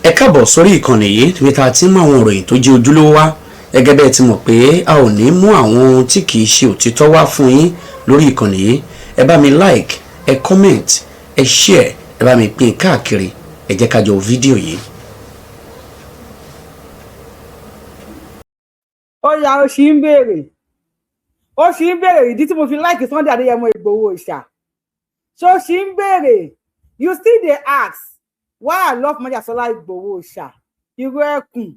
Ẹ káàbọ̀ sórí ìkànnì yìí níbi tá a ti ń mú àwọn ìròyìn tó jẹ́ ojúlówó wá. Gẹ́gẹ́ bẹ́ẹ̀ ti mọ̀ pé a ò ní mú àwọn ohun tí kìí ṣe òtítọ́ wá fún yín lórí ìkànnì yìí. Ẹ bá mi like, ẹ comment, ẹ share, ẹ bá mi pín káàkiri. Ẹ jẹ́ ká jọ wo fídíò yìí. Ó yá, ó ṣì ń béèrè, ó ṣì ń béèrè ìdí tí mo fi like Sunday Adéyẹmọ Ìgbòho Òòṣà. Ṣó ṣì ń béèrè? You still dey ask why I love Májàsọ́lá Ìgbòho Òòṣà. Irú ẹkùn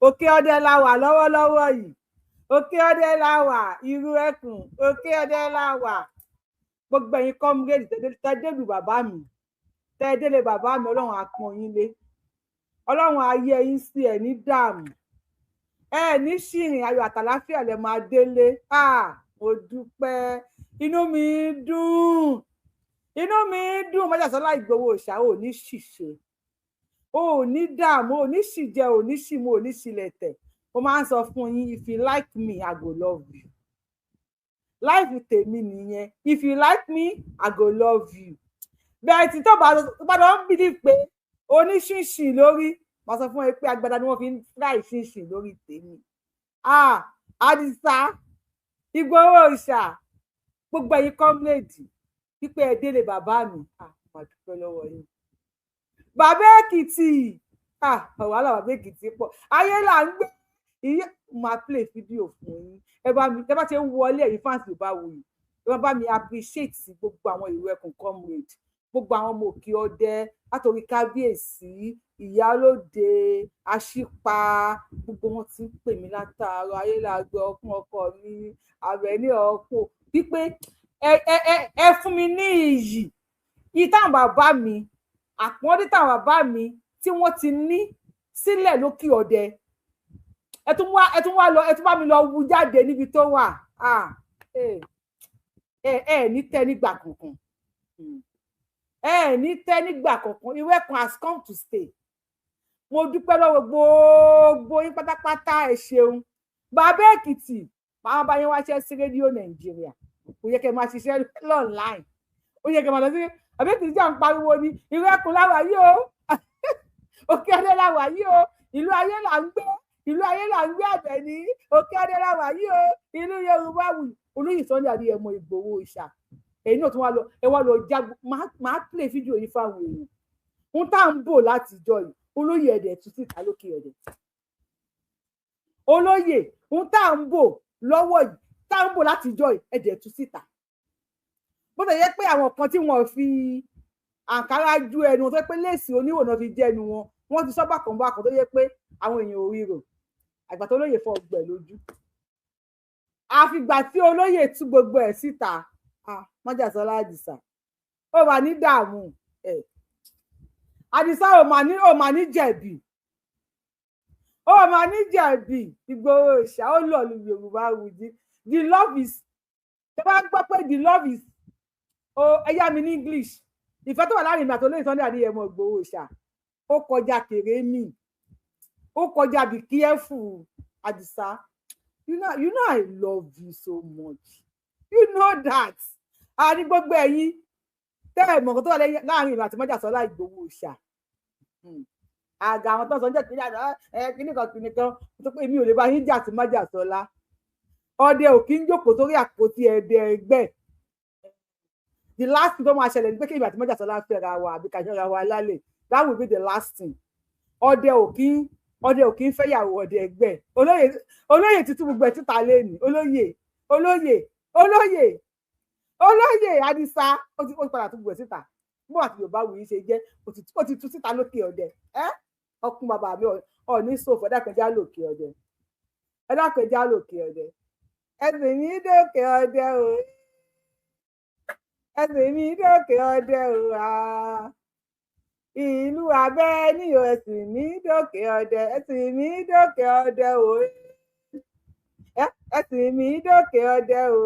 Òkè Ọdẹ la wà lọ́wọ́lọ́wọ́ yìí. Òkè Ọdẹ la wà, irú ẹkùn Òkè Ọdẹ la wà. Gbogbo ẹ̀yin comrade tẹ́dẹ́lù bàbá mi, tẹ́dẹ́lé bàbá mi, Ọlọ́run á pọ́n yín lé, Ọlọ́run á yẹ yín sí, ẹ̀ ní dààmú, ẹ ní ṣìrìn, ayọ̀ àtàláfíà lẹ máa délé. Mo dúpẹ́, inú mi dùn, inú mi dùn. Májàsọ́lá Ìgbòho Òòṣà, ò ní ṣìṣe, ò ní dààmú, ò ní ṣìjẹ, ò ní ṣìmú, ò ní ṣìlẹ̀tẹ̀. Mo máa ń sọ fún yín, if you like me, I go love you. Life tèmi nìyẹn. If you like me, I go love you. Bẹ́ẹ̀ tí tó bá lọ ń believe pé oníṣìṣì lórí, màá sọ fún ẹ pé agbada ni wọ́n fi ń fry ṣìṣì lórí tèmi. Ah, Àdìsá Ìgbòho Òòṣà, gbogbo ẹ̀yin comrade pípẹ́ ẹ délé bàbá mi, ah, màá dúpẹ́ lọ́wọ́ yín. Bàbá Èkìtì, ah, wàhálà bàbá Èkìtì pọ̀. Ayé là ń gbé ìyẹn. Máa play fídíò fún yín. Ẹ bá mi, ẹ bá ti ń wọlé, ẹ̀yin fans bá wù yìí, ẹ bá mi appreciate gbogbo àwọn ìlú ẹkùn comrade, gbogbo àwọn ọmọ Òkè Ọdẹ, látòrí kábíyèsí, ìyálóde, àṣìpa, gbogbo wọn ti ń pè mí látàárọ̀. Ayé làgbẹ ọkùn ọkọ mi àbẹ ní ọkọ wípé ẹ ẹ ẹ ẹ fún mi ní iyì yìí táwọn bàbá mi, àpọ́nlé táwọn bàbá mi tí wọ́n ti ní sílẹ̀ lókè ọdẹ. Ẹ tún wá lọ, ẹ tún bá mi lọ wú jáde níbi tó wà. Ẹ ẹ ní tẹ́ nígbà kankan, ẹ ní tẹ́ nígbà kankan. Ìwé kan has come to stay. Mo dúpẹ́ lọ́wọ́ gbogbo yín pátápátá, ẹ ṣeun. Bàbá Èkìtì, màá bá yín wáṣẹ́ sí Rédíò Nàìjíríà. Kò yẹ kẹ́ máa ṣiṣẹ́ online, ó yẹ kẹ́ máa lọ sí. Bàbá Èkìtì jà ń pariwo ní ìlú ẹkùn láwà yìí o, Òkè Ọdẹ láwà yìí o, ìlú ayé là ń gbé, ìlú ayé là ń gbé. Àbẹ̀ní, Òkè Ọdẹ láwà yìí o, ìlú Yorùbá wù. Olóyè Sunday Adéyẹmọ Ìgbòho Òòṣà, èyí náà tún wá lọ, ẹ wá lọ já. Máa play fídíò yìí fáwọn èèyàn ń tá à ń bò látijọ́ yìí. Olóyè, ẹ̀dẹ̀ tún síta lókè ẹ̀dẹ̀. Olóyè, ń tá à ń bò lọ́wọ́ yìí, tá à ń bò látijọ́ yìí, ẹ̀dẹ̀ tún síta. Bó ṣe yẹ pé àwọn kan tí wọ́n fi àǹkárá ju ẹnu wọn, tó yẹ pé léèsì oníwò náà fi jẹ́ ẹnu wọn, wọ́n ti sọ bákan bákan, tó yẹ pé àwọn èèyàn ò ríro àgbà tó lóye fọ ọgbẹ lójú. Àfìgbà tí olóyè tú gbogbo ẹ̀ síta. Májàsọ́lá Àdìsá, ó wà ní dààmú ẹ̀. Àdìsá, ò mà ní jẹ̀bi, ó mà ní jẹ̀bi. Ìgbòho Òòṣà, ó lọ lu Yorùbá wùdí. The love is, tó bá gbọ́ pé the love is, ó ẹ̀yà mi ní English, ìfẹ́ tó wà láàrin mi àti olóyè Sunday Adéyẹmọ Ìgbòho Òòṣà, ó kọjá kéré mi, ó kọjá. Be careful, Àdìsá. You know I love you so much, you know that. A ní gbogbo ẹ̀yin tẹ́ ẹ̀ mọ̀ nǹkan tó wà láàrin ìlú àti Májàsọ́lá Ìgbòho Òòṣà. Àgà àwọn tó ń sọ ń jẹ́ kí ẹ kíní kan kíní kan tó pé èmi ò lè bá yín jà sí Májàsọ́lá. Ọdẹ ò kí ń jókòó sórí àpótí ẹdẹ ẹgbẹ́. The last thing tó máa ṣẹlẹ̀ ni pé kí èmi àti Májàsọ́lá fẹ́ra wa àbí ká yọra wa lálẹ́. That will be the last thing. Ọdẹ ò kí ń fẹ́yàwó ọdẹ ẹgbẹ́. Olóyè, olóyè tuntun, gbogbo ẹ̀ títa lẹ́nu. Olóyè, olóyè, olóyè, olóyè Àdìsá, ó ti padà tún gbogbo ẹ̀ síta. Bó àti Yorùbá wù í ṣe jẹ́, ó ti tú síta lókè ọdẹ. Ẹ ọkùn bàbá mi ọ̀ ní sòfò. Ẹ dákun, ẹjá lòkè ọdẹ. Ẹ dákun, ẹjá lòkè ọdẹ. Ẹsìn mi dókè ọdẹ o, ẹsìn mi dókè ọdẹ o. Ìlú abẹ́ ní o, ẹsìn mi dókè ọdẹ, ẹsìn mi dókè ọdẹ o, ẹsìn mi dókè ọdẹ o.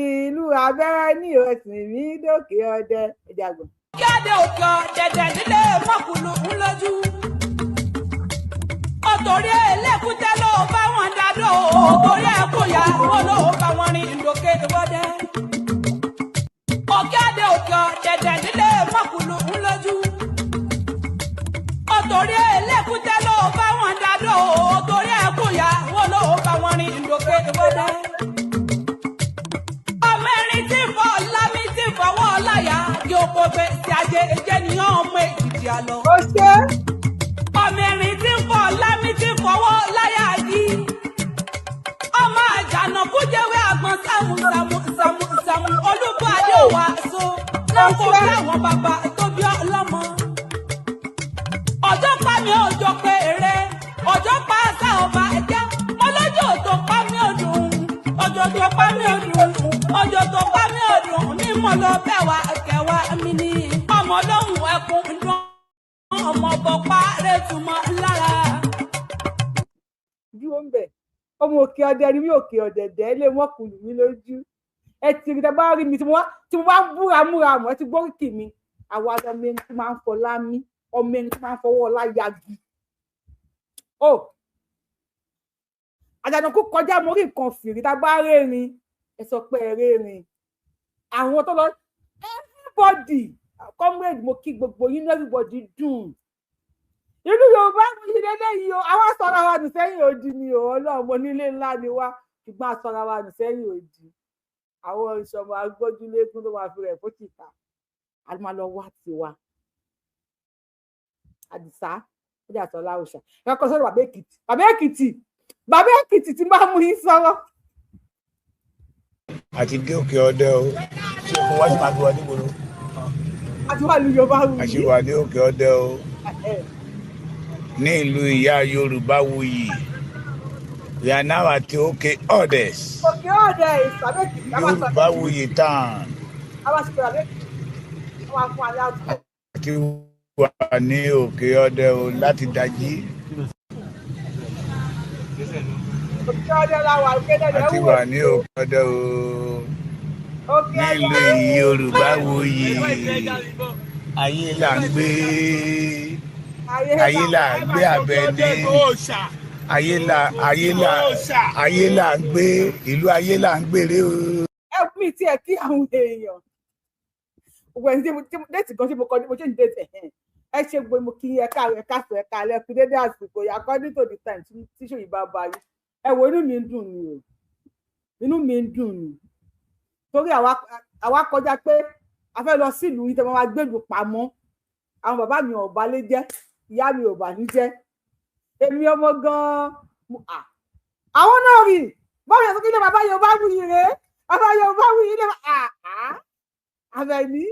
Ìlú abẹ́ ní o, ẹsìn mi dókè ọdẹ. Ẹjẹ àgbọn. Jáde òkè ọ̀dẹ̀dẹ̀ nílé mọ́kùlù ńlójú. Ọ̀tọ̀rí ẹlẹ́kútẹ́ ló bá wọn dádó, torí ẹkúnyà wọn ló bá wọn rìn lókè wọ́dẹ́. Òkè àdé òkè ọ̀dẹ̀dẹ̀ nílé mọ́kùlù ńlójú. Ajé ẹjẹ nìyàn ọmọ Èkìtì àlọ́. Ó ṣe. Ọmọ erin tí ń fọ lámì tí ń fọwọ́ láyà yìí. Ọmọ àjànàkú jẹ́wé àgbọn sàmù sàmù sàmù sàmù olúbọ adéwà so lọ́kọ̀ bí àwọn bàbá tó bí ọlọ́mọ. Ọjọ́ pa mi ọjọ́ pé eré, ọjọ́ pa àṣà ọba ẹ̀jẹ̀, mo lọ́jọ́ tó pa mí ọdún, ọjọ́ tó pa mí ọdún, ọjọ́ tó pa mí ọdún, ní mo lọ bẹ̀ wá kẹwàá mi ní. Ọmọ lóhùn ẹkùn dún, ọmọ bọ̀pá rẹ̀ túmọ̀ lára. Dúró ń bẹ̀. Ọmọ òkè ọdẹ ni mí, òkè ọ̀dẹ̀dẹ̀ lè mọ́kùnrin mi lójú. Ẹ ti rí, bá rí mi tí mo bá ń búra múra mọ́, ẹ ti gbóríkì mi. Àwa ọmọ ẹni tí máa ń fọlá mí, ọmọ ẹni tí máa ń fọwọ́ ọlá yagi. Ó àjànàkú kọjá, mo rí nǹkan fìrí. Tá a bá rérin, ẹ sọ pé ẹ rérin. Àwọn tó lọ, everybody, comrade, mo kí gbogbo yín, everybody dùn. Ìlú Yorùbá mo ṣe dédé yìí o. Àwa sọra wa nù sẹ́yìn odi ni o. Ọlọ́run, mo nílé ńlá ni wá, ṣùgbọ́n a sọra wa nù sẹ́yìn odi. Àwọn ìṣọmọ agbójúlégún ló máa fi rẹ̀ fún tìta. A máa lọ wá tiwa. Àdìsá ó jà sọ láwùṣà, ẹ kọ́ sọ́dọ̀ bàbá Èkìtì, bàbá Èkìtì, bàbá Èkìtì tí bá mú yín sọ̀rọ̀. Àti dé òkè ọdẹ o. Ṣé kó wá sí máa gbé wa nígboro? Àti wà ní Yorùbá wù Àti yìí. Wà ní òkè ọdẹ o, ní ìlú ìyá Yorùbá wuyì. We are now at Òkè Ọdẹs. Òkè ọ̀dẹ ìsàbẹ̀ Èkìtì a máa sọ. Yorùbá wuyì town. A máa ṣe pé bàbá Èkìtì wọ́n máa fún wa ní àtúntò. Àti wà ní òkè ọdẹ o láti dájí. Òkè ọ̀dẹ la wà, òkè ọ̀dẹ Àti wù. wà ní òkè ọdẹ o Òkè nílùú ọ̀dẹ. Yorùbá wuyì. Ayé là ń gbé, ayé là ń gbé Àbẹ̀ní, ayé là, ayé là, ayé là ń gbé, ìlú ayé là ń gbére o. Ẹ mi tiẹ̀ kí àwọn èèyàn gbogbo ẹni tí mo date gan, tí mo kọ mo ṣe ń date. Ẹ̀hẹ́n, ẹ ṣe gbogbo, mo kí ẹ káàárọ̀, ẹ káàsán, ẹ káalẹ́, kú dédé àsìkò yìí according to the time tí ṣòyí bá bá yín. Ẹ wo, inú mi ń dùn ni o, inú mi ń dùn ni torí àwa kọjá pé a fẹ́ lọ sílùú yìí tẹ́ wọ́n máa gbèlú pamọ́. Àwọn bàbá mi ò bá lé jẹ́, ìyá mi ò bà ní jẹ́, èmi ọmọ gan-an àwọn náà rí báwo yẹn tó kí lè bàbá Yorùbá wuyì rèé, bàbá Yorùbá wuyì lè Àbẹ̀ní.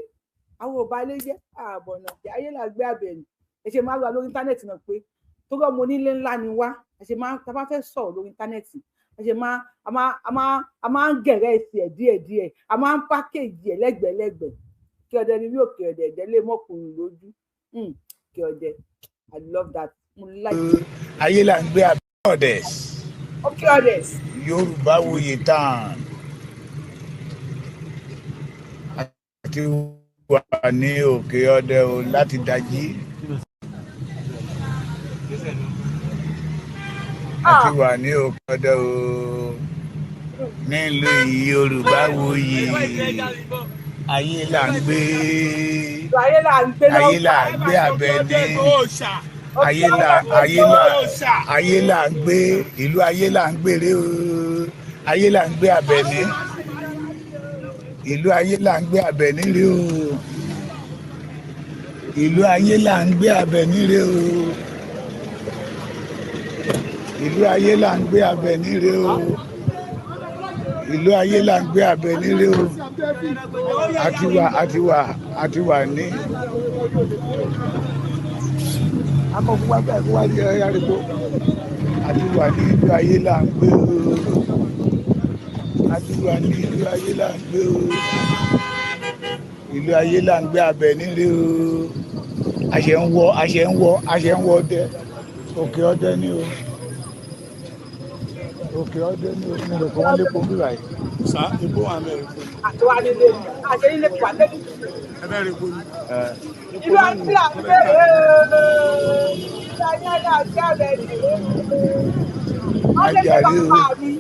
Àwọn ò bá lé jẹ́ ààbọ̀nà ayé là gbé Àbẹ̀ní. Ẹ ṣe máa ń wà lórí íńtánẹ́ẹ̀tì náà pé torí ọmọ onílé ńlá ni wá. Ẹ ṣe máa tá a bá fẹ́ sọ̀rọ̀ lórí íńtánẹ́ẹ̀tì, ẹ ṣe máa a máa ń gẹ̀rẹ́ ẹsẹ̀ ẹ̀ díẹ̀díẹ̀, a máa ń package ẹ̀ lẹ́gbẹ̀lẹ́gbẹ̀. Kí ọdẹ ni yóò kí ọdẹ ẹ̀dẹ́ lè mọ́kùnrin lójú. Kí ọdẹ, I love that, mo like it. Ayé là ń gbé Ọdẹs. Òkè ọdẹ. Yorùbá wuyì town. Àti wà ní òkè ọdẹ o láti dájí. Àti wà ní òkè ọdẹ o nílùú Yorùbá wuyì. Ayé là ń gbé, Ayé là ń gbé. Ayé là ń gbé Àbẹ̀ní, ayé là, ayé là, ayé là ń gbé, ìlú ayé là ń gbére o. Ayé là ń gbé Àbẹ̀ní, ìlú ayé là ń gbé Àbẹ̀ní rè o. Ìlú ayé là ń gbé Àbẹ̀ní rè o. Ìlú ayé là ń gbé Àbẹ̀ní rè o. Ìlú ayé là ń gbé Àbẹ̀ní rè o. Àti wà, àti wà, àti wà ní. Akọkọ wá bẹ́ẹ̀ kó wá ní ẹ̀yà rẹ̀ kó. Àti wà ní ìlú ayé là ń gbé o. Àti wà ní ìlú ayé là ń gbé o. Ìlú ayé là ń gbé Àbẹ̀ní rè o. Àṣẹ ń wọ, àṣẹ ń wọ, àṣẹ ń wọ ọdẹ, òkè ọdẹ ni o, òkè ọdẹ ni o. Mi rò pé wọ́n lè pọ̀ bí báyìí. Sá epo wà mẹ́rin epo ni. Àti wà nílé, àṣẹ nílé wà lẹ́nu. Ẹ bẹ́ẹ̀ rẹ̀ epo ni. Ìlú ayé là ń gbé, ìlú ayé là ń gbé Àbẹ̀ní. Wọ́n lè ṣe Ajáre o. bàbá mi.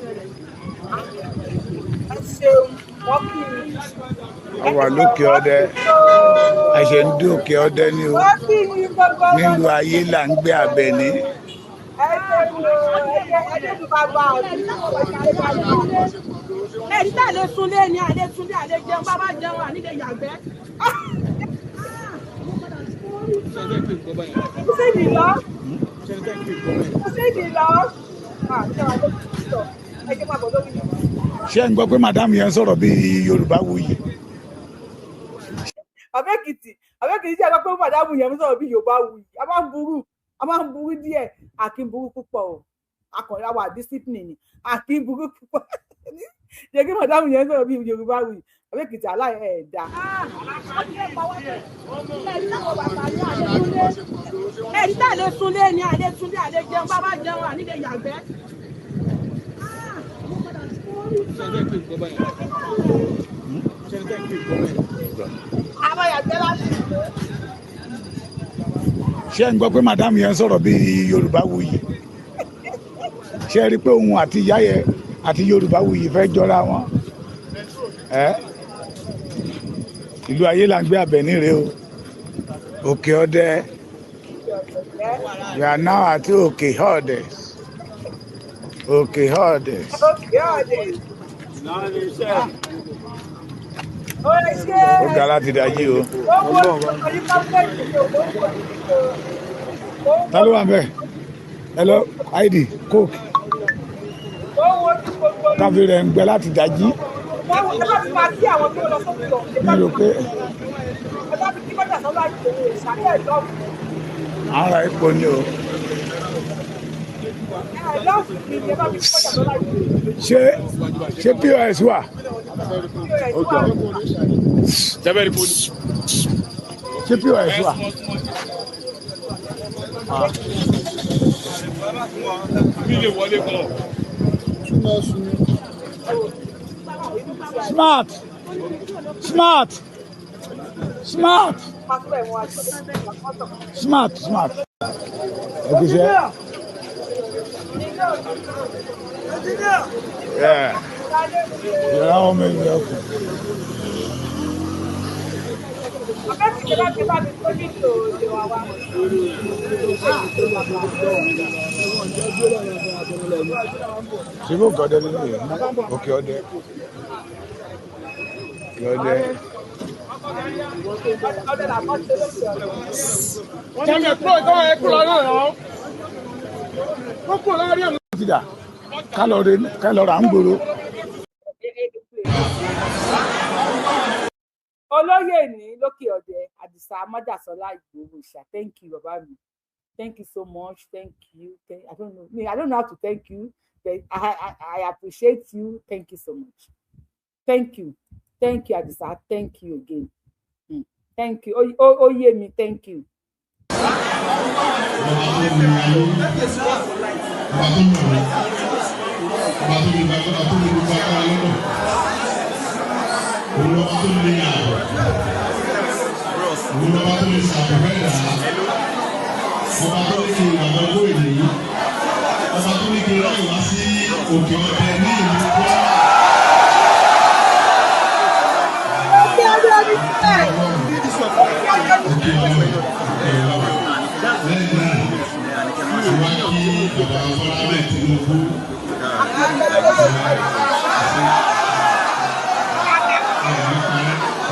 Ẹ ṣeun, wọ́n kí mi. A wà lókè ọdẹ, àṣẹ ń dé òkè ọdẹ ni o. Wọ́n kí mi gbogbo. Nílùú ayé là ń gbé Àbẹ̀ní. Ẹ ṣeun o, ẹ ṣe ṣe bàbá mi. Ẹ̀rí tá a lè sunlé ni, a lè sunlé, a lè jẹun, bá bá jẹun, à nílé yàgbẹ́. Kò sí ìdí lọ. Kò sí ìdí lọ. Ah, ṣé wàá lórí TikTok? Ẹ jẹ́ máa bọ̀ lórí mi. Ṣé ń gbọ́ pé madam yẹn sọ̀rọ̀ bíi Yorùbá Wuyì? Bàbá Èkìtì, Bàbá Èkìtì jẹ́ pé madam yẹn ń sọ̀rọ̀ bí Yorùbá Wuyì. A máa ń burú, a máa ń burú díẹ̀, a kì í burú púpọ̀ o. Akọ̀rẹ́ àwa discipline ni, a kì í burú púpọ̀. Jẹ́ kí madam yẹn sọ̀rọ̀ bí Yorùbá Wuyì. Bàbá Èkìtì aláì ẹ̀ dá. Ẹ̀rí tá a lè sunlé ni a lè sunlé, a lè jẹun, bá bá jẹun, à nílé yàgbẹ́. Àwọn yàgbẹ́ láti. Ṣé ń gbọ́ pé madam yẹn sọ̀rọ̀ bíi Yorùbá Wuyì? Ṣé rí i pé òun àti ìyá yẹn àti Yorùbá Wuyì fẹ́ jọra wọn? Ẹ́ ìlú ayé là ń gbé, Àbẹ̀ní rèé o. Òkè Ọdẹ. We are now at Òkè Ọdẹ, Òkè Ọdẹ. Òkè Ọdẹ. Ó ṣe. Ó ga láti dájí o. Ó wo ọkọ̀ yìí pàmpẹ́ẹ̀tì ni o, ó wo ó Ta ló wà ń bẹ̀? Hello, id coke. Ó wo ní gbogbo ní. Káfí rẹ̀ ń gbẹ láti dájí. Wọ́n wo ẹ bá ti máa kí àwọn tó lọ sókè lọ. Mi rò pé Ẹ bá ti kí bàtà sọ́lá ìgbòho ìsàlẹ̀ ẹ̀ lọ́ọ̀fù. Ara epo ni o. Ẹ̀ lọ́ọ̀fù mi ni ẹ bá ti kí bàtà sọ́lá ìgbòho. Ṣé POS wà? POS wà. Ṣé POS wà? Mi lè wọlé gan. Smart, smart, smart. Pásítọ̀ ẹ̀wọ̀n àti Smart, smart. Ẹ kú iṣẹ́. Yeah. Ìyára ọmọ ìlú ẹkùn. Ọ̀gá ti ṣe bá ti bá mi tó ní tòòdì wá wá. Ṣé bó Òkè Ọdẹ nínú yìí? Òkè Ọdẹ. Òkè Ọdẹ. Ọdẹ làkọ́ ṣe lókè ọ̀dọ̀. Jẹ́mi kúrò ìtọ́ ẹ kúrò náà rán. Ó kúrò láàárín ọ̀nà. Ti dà kálọ̀ rà ń gbòòrò. Olóyè ní lókè Ọdẹ, Àdìsá Májàsọlá Ìgbòho Ìṣà, thank you, bàbá mi, thank you so much, thank you, I don't know me, I don't know how to thank you, but I appreciate you. Thank you so much, thank you, thank you, Àdìsá, thank you again. Thank you. Ó yé mi, thank you. Ọba tó ní ayé, ọba tó mọ̀ ọ́, ọba tó ní gbàgbọ́, ọba tó ní gbogbo agbára lọ́dọ̀, òun lọ́ba tó ní ààbò, òun lọ́ba tó ní sàbẹ̀fẹ́ dà, ọba tó ní kí n wà lọ́wọ́ èyí, ọba tó ní kí n ráyè wá sí Òkè Ọdẹ ní ìlú Kwara. Òkè Ọdẹ ní sílẹ̀. Òkè Ọdẹ ní Òkè Ọdẹ, Òkè Ọdẹ. Lẹ́yìn náà, wá kí bàbá Bọ́lá Ahmed Tinubu.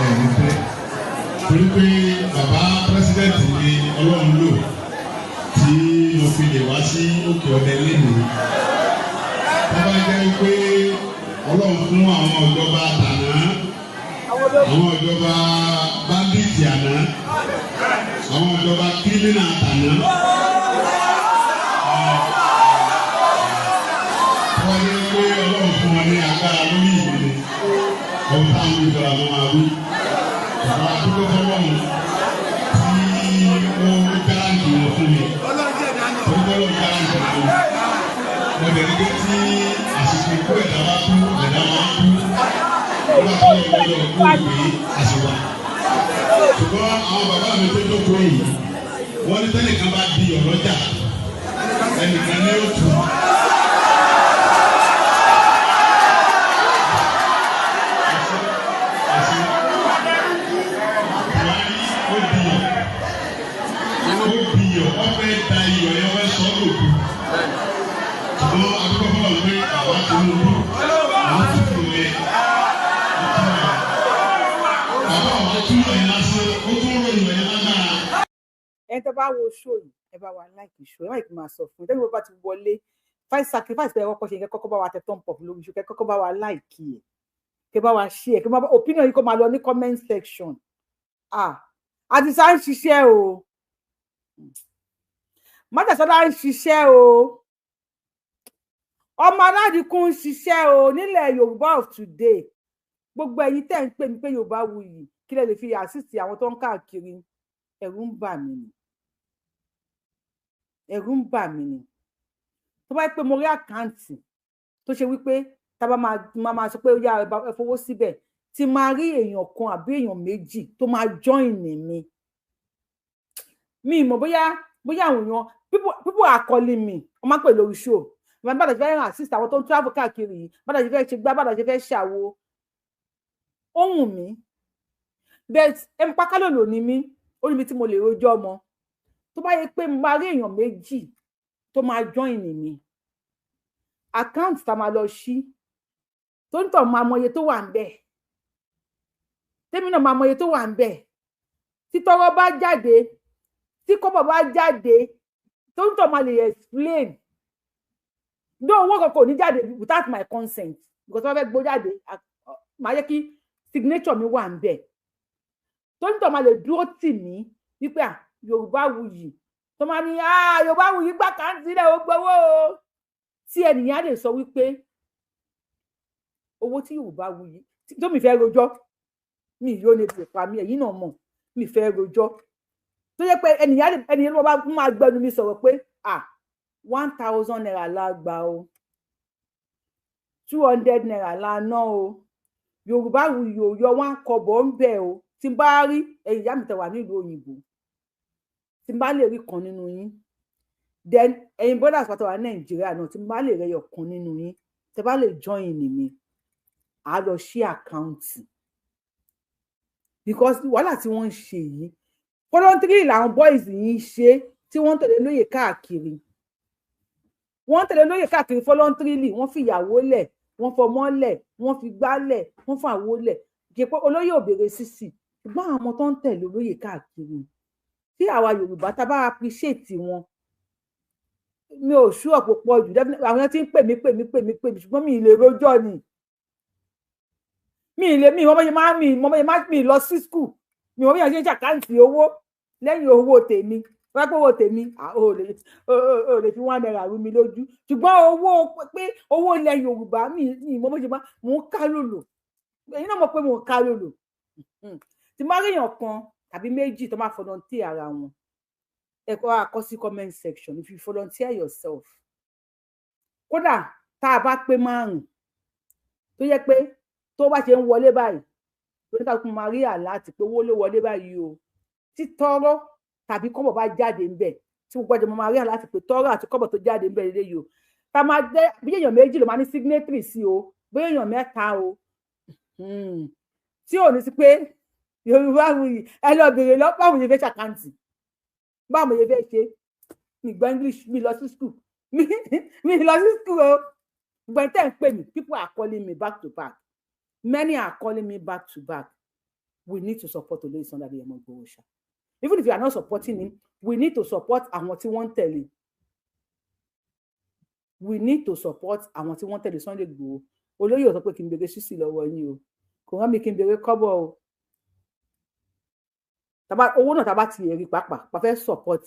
Ẹ̀mí pẹ́ torí pé bàbá president ni Ọlọ́run lò tí mo fi lè wá sí Òkè Ọdẹ lẹ́nìí. Tó bá jẹ́ pé Ọlọ́run fún àwọn ìjọba àtàná, àwọn ìjọba bandit àná, àwọn ìjọba criminal àtàná. Tó bá jẹ́ pé Ọlọ́run fún wọn ní agbára lórí ìlú ni ohun táwọn ìjọba máa máa wí. Bàbá àdúgbò fọlọ́run tí ó guarantee wọn fún mi. Orúkọ Ọlọ́run guarantee wọn fún mi. Mo dẹ̀ ní pé tí àsìkò ikú ẹ̀dá bá kú, ẹ̀dá máa kú. Nígbà tí wọ́n lọ kú ìwé àsìwà. Ṣùgbọ́n àwọn bàbá mi tó jókòó yìí, wọ́n ní tẹ́nìkan bá di ọ̀lọ́jà, ẹnìkan ní ó tù. Buhari ó biyọ̀, ó biyọ̀, ó fẹ́ da iyọ̀ yẹn, ó fẹ́ sọ ọ́ lòkù. Ṣùgbọ́n adúgbò fọlọ́ pé àwa Tinubu, àwọn tútù yẹn, bàbá àwọn túlọ̀ yẹn lásán, ó tún rọ iyọ̀ yẹn lágbára. Ẹni tó bá wo show yìí, ẹ bá wa like show, ẹ má yìí kí n máa sọ fún yín. Tẹ́lẹ̀ bá ti wọlé, five sacrifice ẹ kọ́kọ́ ṣe, kẹ́ kọ́kọ́ bá wa tẹ thumb up lórí show, kẹ́ kọ́kọ́ bá wa like ẹ, kẹ́ bá wa share, kẹ́ bá opinion yìí kó máa lọ ní comment section. Ah, Àdìsá ń ṣiṣẹ́ o, Májàsọ́lá ń ṣiṣẹ́ o, ọmọ aládìkún ń ṣiṣẹ́ o nílẹ̀ Yorùbá of today. Gbogbo ẹ̀yin tẹ́ ń pè mí pé Yorùbá wuyì, kí lẹ lè fi assist àwọn tó ń káàkiri, ẹ̀rù ń bà mí ni, ẹ̀rù ń bà mí ni. Tó bá yẹ pé mo rí account tó ṣe wípé tá a bá máa sọ pé ó yá, ẹ fowó síbẹ̀, tí máa rí èèyàn kan àbí èèyàn méjì tó máa join mi. Mi mọ̀ bóyá àwọn èèyàn, people are calling me, wọ́n máa ń pè lórí show bàbá ṣe fẹ́ assist àwọn tó ń travel káàkiri yìí, bàbá ṣe fẹ́ ṣe gbá, bàbá ṣe fẹ́ ṣàwo. Ó wù mí, but ẹ mọ̀ pákálòlò ni mí, ó níbi tí mo lè rojọ́ ọmọ. Tó bá yẹ pé mo máa rí èèyàn méjì tó máa join mi, account tá a máa lọ ṣí, tó ń tọ̀ máa mọye tó wà ń bẹ̀, tèmi náà máa mọye tó wà ń bẹ̀, tí tọ́rọ́ bá jáde, tí kọ́bọ̀ bá jáde, tó ń tọ̀ máa lè explain. No, owó kankan ò ní jáde without my consent, because wọ́n fẹ́ gbó jáde, máa yẹ kí signature mi wà ń bẹ̀, tó ń tọ̀ máa lè dúró tì mí wípé à Yorùbá wuyì, tó máa ní Yorùbá wuyì gbà káńtì rẹ̀, ó gbowó o, tí ẹnìyàn á lè sọ wípé owó tí Yorùbá wuyì tó mi fẹ́ rojọ́ mi yóò lè fi pa mí. Ẹ̀yin náà mọ̀ mi fẹ́ rojọ́, tó yẹ pé ẹnìyàn ló bá máa gbẹnu mi sọ̀rọ̀ pé ₦1,000 la gbà o, ₦200 la ná o, Yorùbá wuyì ò yọ wọn kọ́bọ̀ ń bẹ̀ o. Tí n bá rí ẹ̀yin ìyá mi tẹ́ wà nílùú òyìnbó, tí n bá lè rí kan nínú yín, then ẹ̀yin brothers pàtó wà ní Nàìjíríà náà, tí n bá lè rẹyọ kan nínú yín, tẹ́ bá lè join mi, à á lọ ṣí account, because wàhálà tí wọ́n ń ṣe yìí, voluntary làwọn boys yìí ń ṣe, tí wọ́n ń tẹ̀lé lóye káàkiri, wọ́n ń tẹ̀lé lóye káàkiri voluntarily. Wọ́n fi ìyàwó lẹ̀, wọ́n fọmọ lẹ̀, wọ́n fi gbá lẹ̀, wọ́n fún àwo lẹ̀, kì í pé olóyè ò béèrè sísì. Ṣùgbọ́n àwọn ọmọ tó ń tẹ̀lé olóyè káàkiri, tí àwa Yorùbá tá a bá appreciate wọn, mi ò sú ọ̀pọ̀ pọ̀ jù. Àwọn tí ń pè mí, pè mí, pè mí, pè mí, ṣùgbọ́n mi ì lè rojọ́ ni, mi ì lè, mi ìwọ́n bá ṣe máa, mi ìmọ̀ bá ṣe máa, mi lọ sí school, mi ìwọ́n bí wọ́n ṣe ń ṣe account owó lẹ́yìn owó tèmi. Wọ́n pé owó tèmi, ò lè fi ₦1 rú mi lójú, ṣùgbọ́n owó pé owó ilẹ̀ Yorùbá, mi ìmọ̀ bó ṣe máa, mò ń ká lòlò. Èyí náà mọ̀ pé mò ń ká lòlò. Tí má ríyàn kan tàbí méjì tó máa volunteer ara wọn, ẹ kọ́ àkọ́ sí comment section if you volunteer yourself. Kódà tá a bá pé márùn, tó yẹ pé tó bá ṣe ń wọlé báyìí, oníkàkùn máa rí àlá àti pé owó ló wọlé báyìí o, tí tọ́rọ́ tàbí kọ́bọ̀ bá jáde ńbẹ̀, tí gbogbo ọjọ́ máa rí àlá àti pé tọ́rọ́ àti kọ́bọ̀ tó jáde ńbẹ̀ lélẹ́yìí o, tá a máa jẹ́ bí èèyàn méjì ló máa ní signatory sí o, bí èèyàn mẹ́ta o, tí ò ní sí pé Yorùbá wuyì, ẹ lọ bèrè lọ báwo ni fẹ́ ṣe account, báwo ni fẹ́ ṣe. Mi gbọ́ English, mi lọ sí school, mi lọ sí school o. Gbọ́n tẹ́ ń pè mí, people are calling me back to back, many are calling me back to back. We need to support Olóyè Sunday Adéyẹmọ Ìgbòho ṣá. Even if you are not supporting him, we need to support àwọn tí wọ́n ń tẹ̀lé. We need to support àwọn tí wọ́n ń tẹ̀lé Sunday Ìgbòho. Olóyè ò sọ pé kí n béèrè sísì lọ́wọ́ yín o, kò rán mi kí n béèrè kọ́bọ̀ o. Tàbá owó náà, tàbá ti rí pàápàá pa fẹ́ support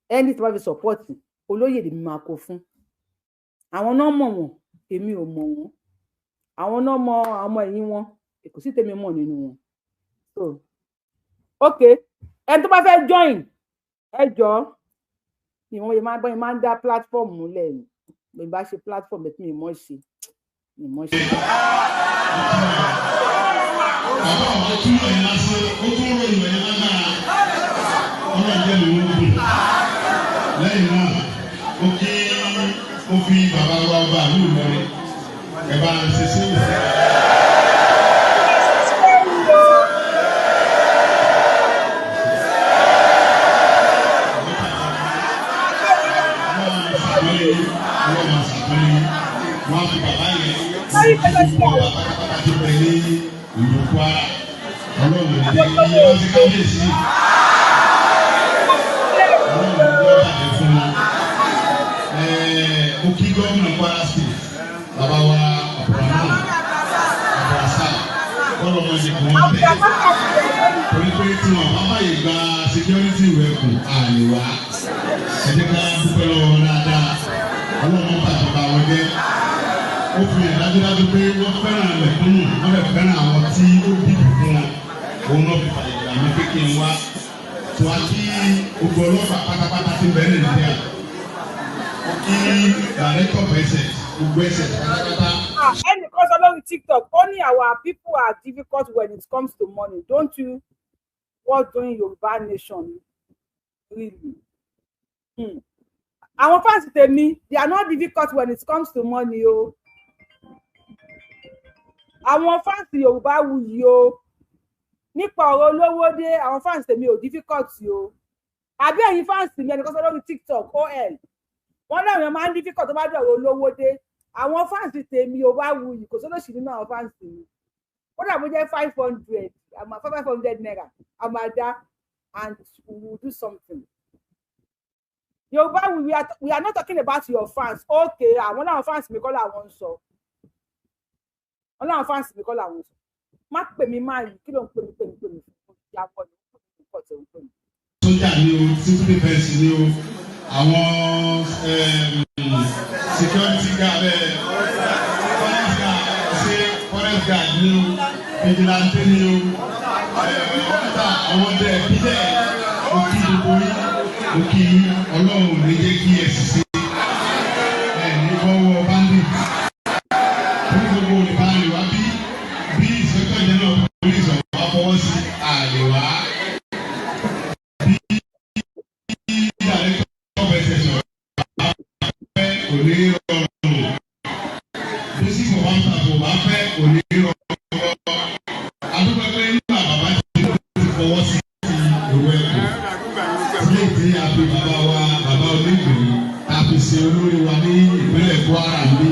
ẹni tí wọ́n fi support olóyè, lèmi máa kó fún. Àwọn náà mọ̀ wọ́n, èmi ò mọ̀ wọ́n. Àwọn náà mọ àwọn ọmọ ẹ̀yìn wọn, kò sí tèmi mọ̀ nínú wọn. So ok, ẹni tó bá fẹ́ join, ẹ jọ̀ọ́, ìwọ̀n yẹn máa bọ́ yẹn máa ń dá platform múlẹ̀ ni. Bí bá ṣe platform ẹ̀ tí mi mọ̀ ṣe, mi mọ̀ ṣe. Bàbá wa tún ròyìn lásán, ó tún ròyìn ẹ̀yìn lágbára. Ọlọ́run jẹ́ mi wọ́n gùn. Lẹ́yìn náà, ó kí ó fi bàbá wa ọba àlú Ìlọrin ẹ̀ bá ń ṣe sí ìfẹ́. Wọ́n fi bàbá yẹn wọ́n pátápátá tó bẹ ní ìlú Kwara. Ọlọ́run ní ní wọ́n ti kábíyèsí. Torí pé tí wọn bá fàyè gba security rẹ̀ kù àlè wá. Ẹ jẹ́ ká dúpẹ́ lọ́wọ́ wọn dáadáa. Ọlọ́run bàjọba wọn jẹ́. Ó fi hàn dájúdájú pé wọ́n fẹ́ràn mẹ̀kúnnù, wọ́n lè fẹ́ràn àwọn tí ó dìbò fún wọn. Òun náà fi fàyè gbà mí pé kí n wá. Tó a kí gbogbo ọlọ́pàá pátápátá ti bẹ̀rẹ̀ Nàìjíríà. Ó kí director of SS, gbogbo SS pátápátá. Ah, ẹnìkan sọ lórí TikTok, ó ní our people are difficult when it comes to money. Don't you what doing Yorùbá nation really? Àwọn fans tèmi, they are not difficult when it comes to money o. Àwọn fans Yorùbá wuyì o, nípa ọ̀rọ̀ olówó dé, àwọn fans tèmi ò difficult o. Àbí ẹ̀yin fans mi? Ẹnìkan sọ lórí TikTok ol, wọ́n láwọn èèyàn máa ń difficult tó bá dọ̀rọ̀ olówó dé. Àwọn fans tèmi ò bá wuyì, kò sólòsì nínú àwọn fans mi. Ó dà bó jẹ́ 500, àmọ́ ₦500 àmàdá, and we will do something. Yorùbá, we are not talking about your fans. Okay, àwọn náà, fans mi kọ́ làwọn ń sọ. Wọn láwọn fans mi kọ́ làwọn ń sọ. Má pè mí, má yìí, kí ló ń pè mí, pè mí, pè mí fún ìyàwó ni ó pè mí pọ̀ tó ń pè mí. Sójà ni o, civil defence ni o, àwọn security guard, forest guard, ṣe forest guard ni o, vigilante ni o, ọ̀tá àwọn ọdẹ ìbílẹ̀, mo kí gbogbo yín, mo kí yín. Ọlọ́run ò ní jẹ́ kí ẹ ṣiṣẹ́ ẹ ní bọ́wọ́ bandit fún gbogbo olùbárìn wá bí bí inspector general of police ọ̀wá fọwọ́ sí àlè wá, bí director of SS ọ̀wá fẹ́, kò ní rọrùn, bí sí kò bá ń tàbí ò bá fẹ́, kò ní rọrùn. Adúgbò pé nígbà bàbá ti fọwọ́ sí ti ìwé ẹ̀kọ́ ilé tí a fi bàbá wa, bàbá onígbìrì, a fi ṣe olórí wa ní ìpínlẹ̀ Kwara ní.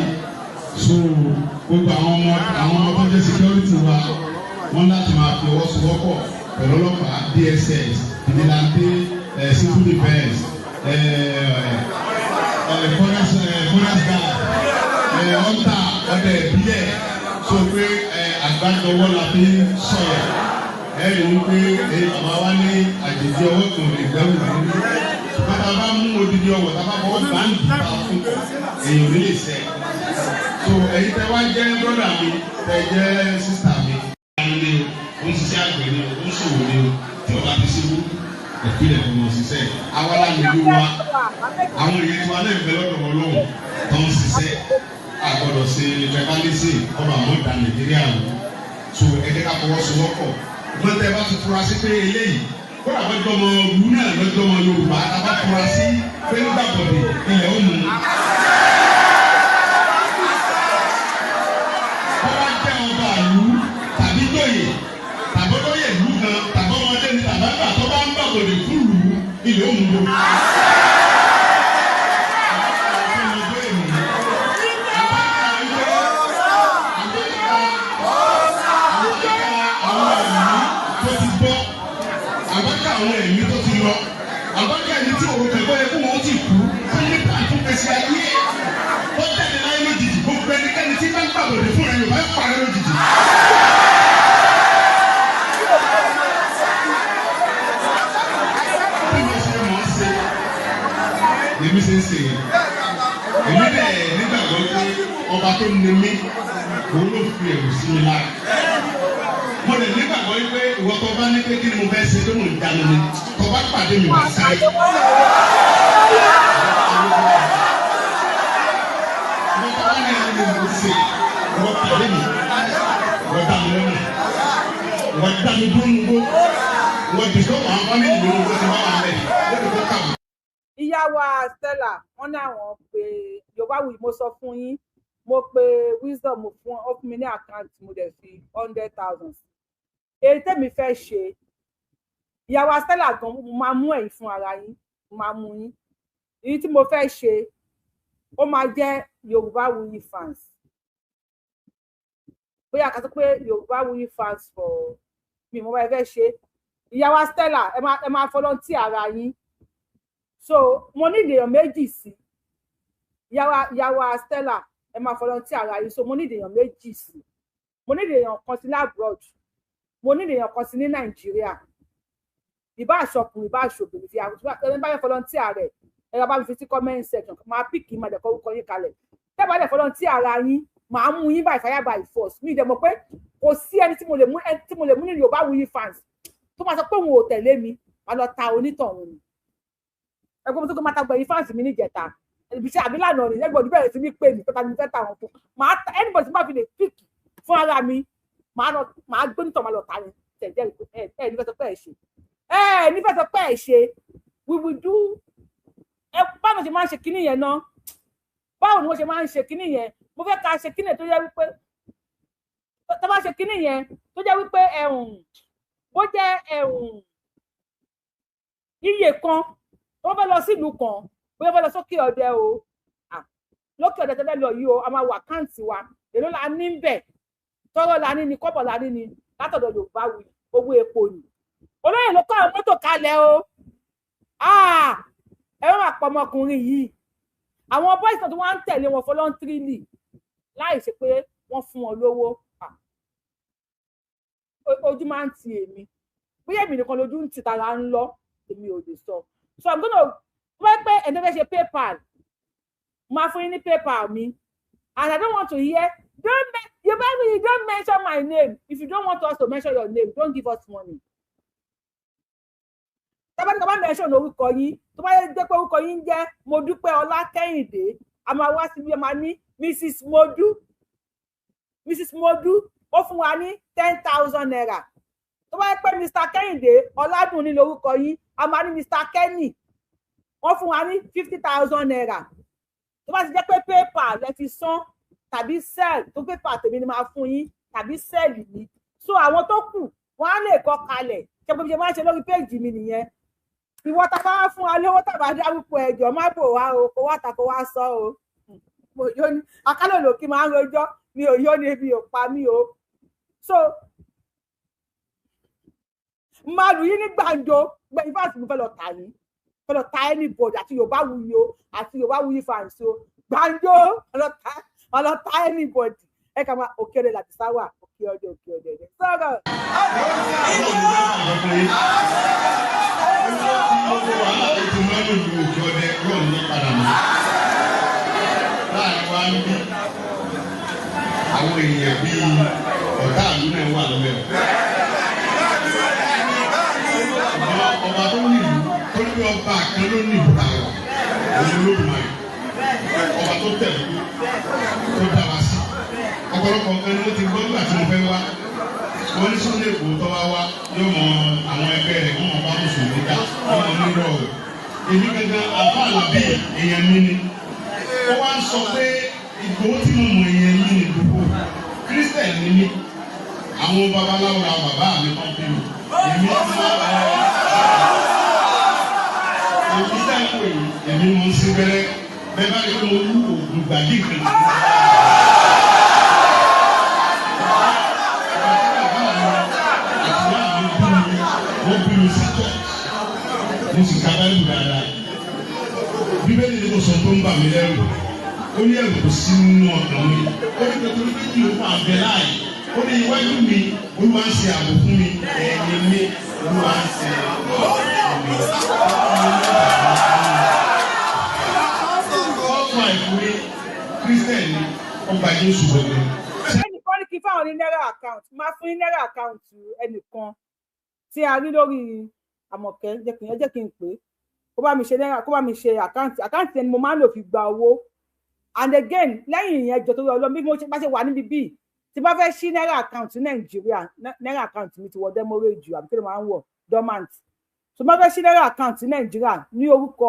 So gbogbo àwọn ọmọ tó jẹ́ security wa, wọ́n láti máa fi ọwọ́ sowọ́pọ̀ pẹ̀lú ọlọ́pàá, DSS, vigilante, civil defence, forest guard, hunter, ọdẹ ìbílẹ̀. So pé àgbájọwọ́ la fi ń sọ̀rọ̀. Ẹ rí i pé bàbá wa ní àjèjì ọwọ́ kan lè gbẹ́rù lórí, ṣùgbọ́n tá a bá mú odidi ọwọ́, tá a bá fọwọ́ gbáǹdì tá a fún, èèyàn ò ní lè sẹ́. So ẹ̀yin tẹ́ wá jẹ́ brother mi, tẹ́ jẹ́ sister mi ni o, ó ń ṣiṣẹ́ àgbẹ̀ ni o, ó ń ṣòwò ni o, tí o bá ti ṣe wú ìpìlẹ̀ fún wọn ṣiṣẹ́, àwa la nílùú wa. Àwọn èèyàn tiwa náà ń bẹ lọ́dọ̀ Ọlọ́run tó ń ṣiṣẹ́. Àgbọ̀dọ̀ ṣe tribalism kọ́ba àwọn ìdá Nàìjíríà wò. So ẹ jẹ́ ká fọwọ́sowọ́pọ̀. Gbọ́n tẹ́ bá ti fura sí pé eléyìí, kódà bá jọmọ ìlú náà lọ́jọ́ ọmọ Yorùbá, tá a bá fura sí pé ń gbàgbọ́dẹ̀, ilẹ̀ ó mú un. Bọ́lá jẹ́ ọba ìlú tàbí lóye tàbí olóyè ìlú kan tàbí ọmọdé ní tàbí àgbà tó bá ń gbàgbọ́dẹ̀ fún ìlú, ilẹ̀ ó mú un. Àbájá àwọn ẹ̀mí tó ti lọ, àbájá ẹ̀mí tí òun kẹ̀kọ́ yẹ kó wọ́n ti kú fún nípa àtúnpèsè ayé ẹ̀ tó jáde láyé lójijì, gbogbo ẹnikẹ́ni tí bá ń gbàgbọ́dẹ̀ fún ẹ̀ Yorùbá parẹ́ lójijì. Bí mo ṣe mọ̀ ọ́ ṣe lèmi ṣe ń ṣe yẹn, èmi dẹ̀ nígbàgbọ́ pé ọba tó ní mí, òun ló fi ẹ̀rù sí mi lára. Mo lè nígbàgbọ́ pé ìwọ tó bá ní pé kí ni mo fẹ́ ṣe tó mò ń dáná ni, tó bá pàdé mi, wá sáré. Ìwọ tó bá ní ẹni mo ń ṣe, ìwọ pàdé mi, ìwọ dá mi lọ́nà, ìwọ dá mi dúró nugbó, ìwọ dìgbò àwọn fámìlì mi nugbó tí wọ́n wà lẹ́yìn lórí kó kàwé. Ìyá wa Stella, wọn ní àwọn pé Yorùbáwùyí, mo sọ fún yín, mo pe Wisdom, mo fún ó fún mi ní account, mo dẹ̀ fi 100,000 sí èyí tèmi fẹ́ ṣe. Ìyá wa Stella gan, mo máa mú ẹ̀yin fún ara yín, mo máa mú yín. Èyí tí mo fẹ́ ṣe, ó máa jẹ́ Yorùbáwùyí fans, bóyá ká sọ pé Yorùbáwùyí fans for mi, mo bá ẹ fẹ́ ṣe. Ìyá wa Stella, ẹ máa volunteer ara yín. So mo ní èèyàn méjì sí. Ìyá wa Stella, ẹ máa volunteer ara yín. So mo ní èèyàn méjì sí, mo ní èèyàn kan sí l'abroad, Mo ní èèyàn kan sí ní Nàìjíríà, ìbá àṣọkùnrin, ìbá àṣọbìnrin, fi àwọn ẹni bá yẹ volunteer rẹ̀, ẹ bá mi fi sí comment section, máa pick, máa dẹ̀ kọ́ orúkọ yín kalẹ̀. Tẹ́ bá dẹ̀ volunteer ara yín, màá mú yín by fire by force. Mi dẹ̀ mọ̀ pé kò sí ẹni tí mo lè mú, ẹni tí mo lè mú ní Yorùbáwùyí fans tó máa sọ pé òun ò tẹ̀lé mi, máa lọ ta onítọ̀hún ni. Ẹgbẹ́ mi tó kọ́ máa ta gbẹ̀yìn fans mi níjẹta ibi iṣẹ́ àbí lánàá ni ẹgbẹ́ òdì bẹ̀rẹ̀ sí ní pè mí pé ta ni mo fẹ́ ta wọn fún. Màá ta anybody tí bá fi lè pick fún ara mi, màá lọ, màá gbé onítọ̀, máa lọ ta ni. Tẹ̀lé ẹ. Ẹ ní fẹ́ sọ pé ẹ ṣe, ẹ ní fẹ́ sọ pé ẹ ṣe. We will do ẹ. Báwo ṣe máa ń ṣe kinní yẹn náà? Báwo ni wọ́n ṣe máa ń ṣe kinní yẹn? Mo fẹ́ ká ṣe kinní yẹn tó yẹ wípé tó bá ṣe kinní yẹn tó jẹ́ wípé ẹ̀hùn bó jẹ́ ẹ̀hùn iye kan tó fẹ́ lọ sílùú kan, bóyá fẹ́ lọ sókè ọdẹ o, lókè ọdẹ tó fẹ́ lọ yìí o, a máa wọ account wa, èló la ní ń bẹ̀, tọ́rọ́ la ní ni, kọ́bọ̀ la ní ni, látọ̀dọ̀ Yorùbáwùyí, owó epo ni. Olóyè ló kọ́ àwọn mọ́tò kalẹ̀ o. Ẹ má máa pọ̀ ọmọkùnrin yìí. Àwọn boys náà tó wá ń tẹ̀lé wọn voluntarily láì ṣe pé wọ́n fún wọn lówó, ojú máa ń ti èmi. Bóyá èmi nìkan lójú ń ti tara ń lọ, èmi ò lè sọ. So I'm gonna wọ́n pé ẹni tó fẹ́ ṣe PayPal, máa fún yín ní PayPal mi. And I don't want to hear don't you you don't mention my name. If you don't want us to mention your name, don't give us money. Tábà ní ká bá mention orúkọ yín, tó bá yẹ jẹ́ pé orúkọ yín jẹ́ Modúpẹ́ Ọlákẹ́yìndé, a máa wá síbi, a máa ní Mrs Modu, Mrs Modu ó fún wa ní ₦10,000. Tó bá yẹ pé Mr Kẹ́hìndé Ọládùnní lórúkọ yín, a máa ní Mr Kenny, wọ́n fún wa ní ₦50,000. Tó bá ti jẹ́ pé PayPal lẹ fi san tàbí Zelle, tó PayPal tèmi ni máa fún yín tàbí Zelle mi, so àwọn tó kù wọ́n á lè kọ kalẹ̀. Ṣe pé bí ṣe máa ń ṣe lórí péèjì mi nìyẹn. Ìwọ tá a bá wá fún wa lówó tàbá dárúkọ, ẹjọ má bò wá o, kó wá ta kó wá sọ o. Mo yó ní akálòlò kí máa ń rojọ́, mi ò yó ní, ebi ò pa mí o. So máa lù yín ní gbàǹjo gbẹ̀yìn fáàsì. Mo fẹ́ lọ tà yín, fẹ́ lọ ta anybody, àti Yorùbáwùyí o, àti Yorùbáwùyí fans o, gbàǹjo ọlọ ta anybody. Ẹ kà máa òkè ọdẹ láti sáwà òkè ọdẹ, òkè ọdẹ ẹ sọ̀rọ̀. Gbogbo wàhálà tó ti máa ń lò ní òkè ọdẹ yóò ní padà mọ́. Láàrin wa ń bí àwọn èèyàn bíi ọ̀tá ìlú náà wà lọ́wọ́ ẹ̀. Ọba tó nílùú tó ní ọba kan ló ní ìlú tàwa, òun ló dùn máa ọba tó tẹ̀lé tó dá wa sí. Ọ̀pọ̀lọpọ̀ nǹkan ni wọ́n ti gbọ́ nígbà tí mo fẹ́ wá. Wọ́n ní Sunday Igboho tó wá wá yóò mọ àwọn ẹgbẹ́ rẹ̀, wọ́n mọ bá mùsùlùmí dà, wọ́n mọ nírọ̀ o. Èmi gangan àfa àlàbí èèyàn mi ni. Ó wá ń sọ pé Ìgbòho tí mo mọ, èèyàn mi ni Ìgbòho. Christian ni mí. Àwọn babaláwo la bàbá mi kan bí mi. Èmi ti èmi dáhùn èyí, èmi mo ń sí gbẹ́rẹ́ bẹ́ẹ̀ bá rí pé mo wú oògùn gbàdí kan. Wọ́n bí mi sí church, mo sì ka Báyìí dáadáa. Bíbélì ní kò sọ tó ń bà mí lẹ́rù, ó ní ẹ̀rù kò sí nínú ọkàn mi. Ó ní pẹ̀lú pé kí ló fà bẹ láàyè, ó ní iwájú mi Olúwa ń ṣe ààbò fún mi, ẹ̀yìn mi Olúwa ń ṣe ààbò fún mi. Ọkọ̀ àìkúrí Christian ni, ọgbà Jésù wọlé. Ẹnìkan ní kí fáwọn ní náírà account, máa fún ní náírà account ẹnìkan tí a rí lórí Àmọ̀kẹ́. Jẹ́ kí ẹ jẹ́ kí n pè é kó bá mi ṣe náírà, kó bá mi ṣe account. Account yẹn ni mo máa ń lò fi gba owó. And again, lẹ́yìn ìyẹn, jọ torí Ọlọ́run, bí mo bá ṣe wà níbi bíi tí bá fẹ́ ṣí náírà account ní Nàìjíríà, náírà account mi ti wọ demurrage àbí kí ló máa ń wọ̀, dormant. So bá fẹ́ ṣí náírà account ní Nàìjíríà ní orúkọ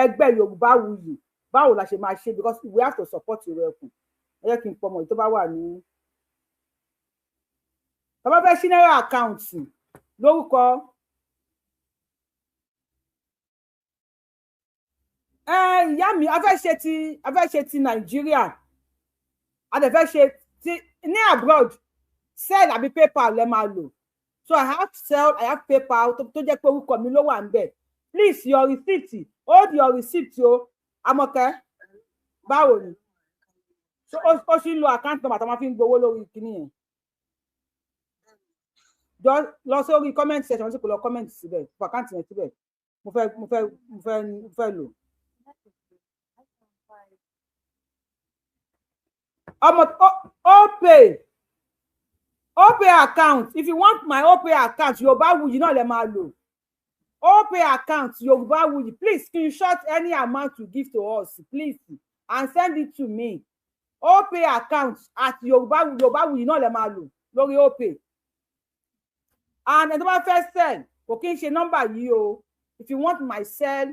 ẹgbẹ́ Yorùbáwùyí, báwo la ṣe máa ṣe? Because we have to support ìrọ̀ ẹkùn. Ẹ jẹ́ kí n pọ̀ mọ́ tó bá wà ní tá bá fẹ́ ṣí náírà account lórúkọ ìyá mi. A fẹ́ ṣe ti Nàìjíríà, a dẹ̀ fẹ́ ṣe ti ní abroad. Zelle àbí PayPal lẹ máa lò. So I have Zelle, I have PayPal tó jẹ́ pé orúkọ mi ló wà níbẹ̀. Please, your receipt, hold your receipt o. Àmọ̀kẹ́, báwo ni? So ó ṣì ń lo account number tó máa fi ń gbowó lórí kinní yẹn. Lọ sórí comment section tí kò lọ comment síbẹ̀, fi account yẹn síbẹ̀. Mo fẹ́ lò. Ọmọ Opay account. If you want my Opay account, Yorùbáwùyí náà lè máa lò. Opay account Yorùbáwùyí. Please screenshot any amount you give to us, please, and send it to me. Opay account at Yorùbáwùyí náà lè máa lò lórí Opay. And ẹni tó bá fẹ́ send, kò kí n ṣe nọ́mbà yìí o. If you want my cell,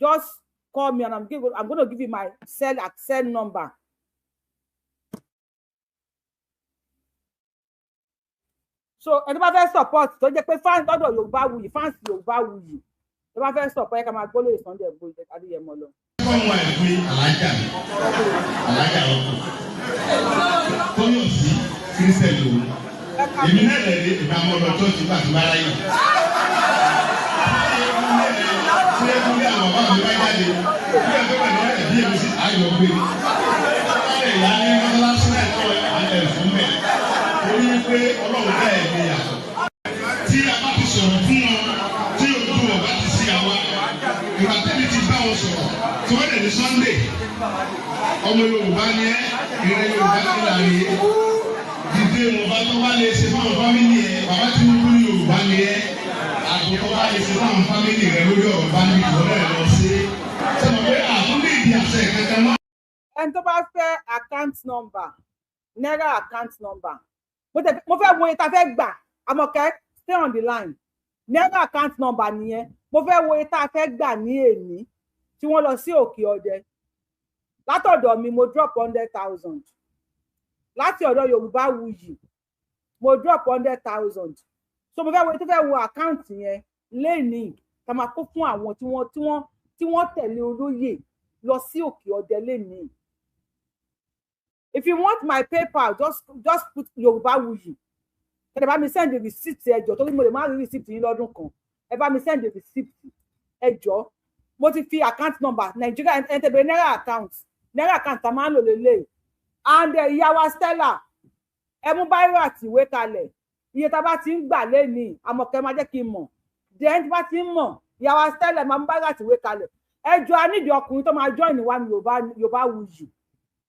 just call me and I'm gonna give you my cell number. So ẹni tó bá fẹ́ support, tó jẹ́ pé fans lọ́dọ̀ Yorùbáwùyí, fans Yorùbáwùyí tó bá fẹ́ support, ẹ ká máa gbọ́ lóye Sunday Igboho Adéyẹmọ lọ. Fọ́ọ̀mù ẹ̀ pé alájà mi, alájà ọkọ̀ tóyọ̀ sí kírísítẹ̀lì òun, èmi náà lè rí ìgbà mọ́ lọ chọ́ọ̀chì nígbà tí bá ráyè. Ṣé kúlẹ̀ àwọn bàbá mi bá jáde bí ẹ tó bẹ̀ lọ́rẹ̀ bí èmi sì ayọ̀ gbé báyìí ìyá ní mọ́tálásí náà tó ẹ̀ fún bẹ̀ torí pé Ọlọ́run bẹ́ẹ̀ ni yàtọ̀. Tí a bá ti sọ̀rọ̀ fún wọn tí ojú wọn bá ti sí àwa, ìgbà tẹ́lẹ̀ ti bá wọn sọ̀rọ̀ tí wọ́n lè ní Sunday, ọmọ Yorùbá ni ẹ́, ìrẹ́ Yorùbá ti là rí dìde wọn bá tó bá lè ṣe fáwọn fámìlì ẹ, bàbá Tinubu ní Yorùbá ni ẹ́, àgùntàn bá lè ṣe fáwọn fámìlì rẹ lórí ọ̀rọ̀ bá ní ìwọ náà lọ sí sọ pé àtúndì ìdí àṣẹ kankan mọ́. Ẹni tó bá fẹ́ account number, naira account number, mo fẹ́ wo iye tá a fẹ́ gbà. Àmọ̀kẹ́, stay on the line. Naira account number nìyẹn. Mo fẹ́ wo iye tá a fẹ́ gbà ní èní tí wọ́n lọ sí Òkè Ọdẹ. Látọ̀dọ̀ mi, mo drop 100,000. Láti ọ̀dọ̀ Yorùbáwùyí, mo drop 100,000. So mo fẹ́ wo tó fẹ́ wo account yẹn lénìí ká máa kó fún àwọn tí wọ́n tẹ̀lé olóyè lọ sí Òkè Ọdẹ lénìí. If you want my PayPal, just put Yorùbáwùyí. Ẹ bá mi send the receipt, ẹ jọ̀ọ́, torí mo lè má rí receipt yín lọ́dún kan. Ẹ bá mi send the receipt, ẹ jọ̀ọ́. Mo ti fi account number Nàìjíríà ẹntẹ̀bẹ̀, naira account, naira account tá a máa ń lò lélẹ̀. And ìyá wa Stella, ẹ mú báírò àti ìwé kalẹ̀. Iye tá a bá ti ń gbà lẹ́nìí, Àmọ̀kẹ́ máa jẹ́ kí n mọ̀. Then tí bá ti ń mọ̀, ìyá wa Stella máa mú báírò àti ìwé kalẹ̀. Ẹ jọ̀ọ́, a nídìí ọkùnrin tó máa join wa ní Yorùbáwùyí.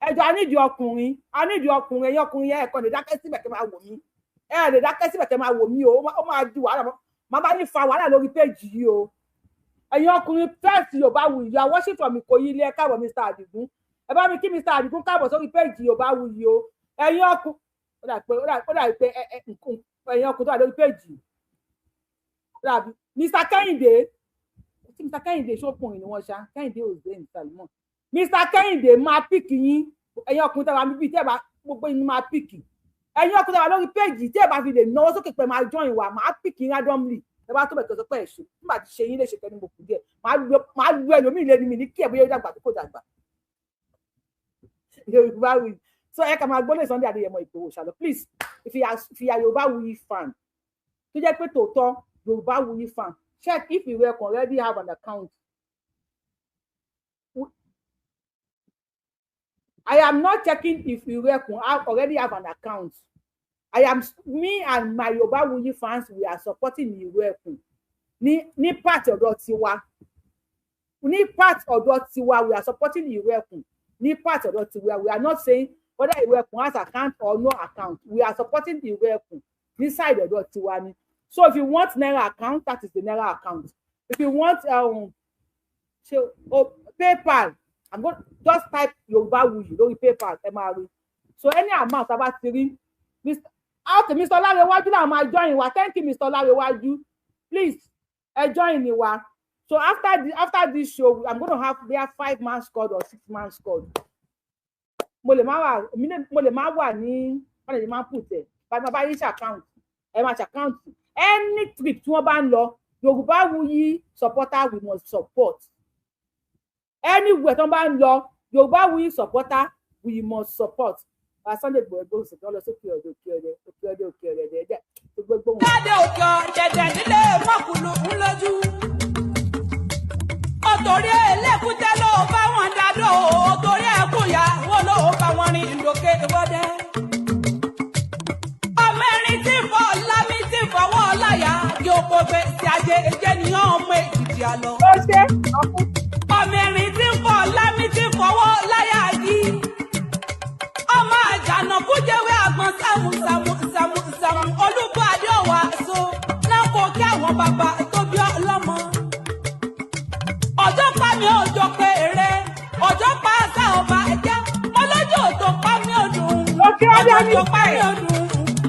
Ẹ jọ̀ọ́, a nídìí ọkùnrin, a nídìí ọkùnrin. Ẹ̀yin ọkùnrin yẹn, ẹ̀kọ́ lè dákẹ́ síbẹ̀ kẹ́ máa wò mí. Ẹ lè dákẹ́ síbẹ̀ kẹ́ máa wò mí o. Ó máa di wàhálà, máa bá ní fa wàhálà lórí péjì yìí o. Ẹ̀yin ọkùnrin first Yorùbáwùyí, you are watching from Ìkòyí ilé. Ẹ káàbọ̀, Mr. Adigun. Ẹ bá mi kí Mr. Adigun káàbọ̀ sórí péjì Yorùbáwùyí o. Ẹ̀yin ọkùnrin, ó dà pé ẹ̀yin ọkùnrin tó wà lórí péjì, ó dà bí Mr. Kẹ́hìndé. Tí Mr. Kẹ́hìndé ṣókùnrin ni wọ́n ṣá, Kẹ́hìndé Hussein Salmon, Mr. Kẹ́hìndé máa pick yín. Ẹ̀yin ọkùnrin tó wà níbí, tí ẹ bá gbogbo yín máa pick. Ẹ̀yin ọkùnrin tó wà lórí péjì, tí ẹ bá fi lè náwó sókè pé máa join wa, máa pick yín randomly. Ẹ bá tó bẹ̀ tó sọ pé ẹ̀ ṣe nígbà tí ṣe yín lè ṣe kẹ́ni mo kù díẹ̀, máa lu ẹlòmíì lé ní mi ní kí ẹ bóyá ó dàgbà tó kò dàgbà. Yorùbá wí so ẹ kà máa gbọ́ lè Sunday Adéyẹmọ Ìgbòho ṣàlọ. Please, if you are Yorùbáwùyí fan, tó jẹ́ pé tòótọ́ Yorùbáwùyí fan, check if you already have an account. I am not checking if Irekun already have an account. I am me and my Yorùbáwùyí fans, we are supporting Irekun ní part ọ̀dọ̀ tiwa, ní part ọ̀dọ̀ tiwa. We are supporting Irekun ní part ọ̀dọ̀ tiwa. We are not saying whether Irekun has account or no account. We are supporting Irekun ní side ọ̀dọ̀ tiwa ni. So if you want naira account, that is the naira account. If you want so, oh, PayPal, I'm going just type Yorùbáwùyí lórí PayPal, ẹ máa rí. So any amount tá a bá ti rí, Mr. Okay, Mr. Ọlárẹ̀wájú náà máa join wa. Thank you, Mr. Ọlárẹ̀wájú. Please, ẹ join wa. So after this show, I'm gonna have there 5-man squad or 6-man squad. Mo lè má wà ní wọ́n lè má put ẹ̀ bá bá yín ṣe account, ẹ máa ṣe account. Any trip tí wọ́n bá ń lọ, Yorùbáwùyí supporter, we must support. Anywhere tí wọ́n bá ń lọ, Yorùbáwùyí supporter, we must support. Sunday Igboho ẹgbẹ́ òsèké wọn lọ sókè ọdẹ, Òkè Ọdẹ, Òkè Ọdẹ, Òkè Ọdẹ ẹdẹ gbogbo wọn. Jáde Òkè Ọ̀dẹ̀dẹ̀ nílé mọ́kùlù ńlójú. Òtòrí ẹlẹ́kùtẹ́ ló bá wọn dádó, òtòrí ẹkùnyà wọn ló bá wọn rìn lókè wọ́dẹ́. Ọmọ ẹrin tí fọ lámì tí fọ. Ó ṣe ọkùn. Ọmọ erin tí ń fọ lámì tí ń fọwọ́ láyà yìí. Ọmọ àjànàkú jẹ́wé àgbọn sàmù sàmù sàmù sàmù olúbọ adéọwà so náà kò kí àwọn bàbá tó bí ọlọ́mọ. Ọjọ́ pa mi ọjọ́ pé eré, ọjọ́ pa àṣà ọba ẹ̀jẹ̀, mo lọ́jọ́ tó pa mí ọdún. Òkè ọdẹ Ọjọ́ ní tó pa mí ọdún,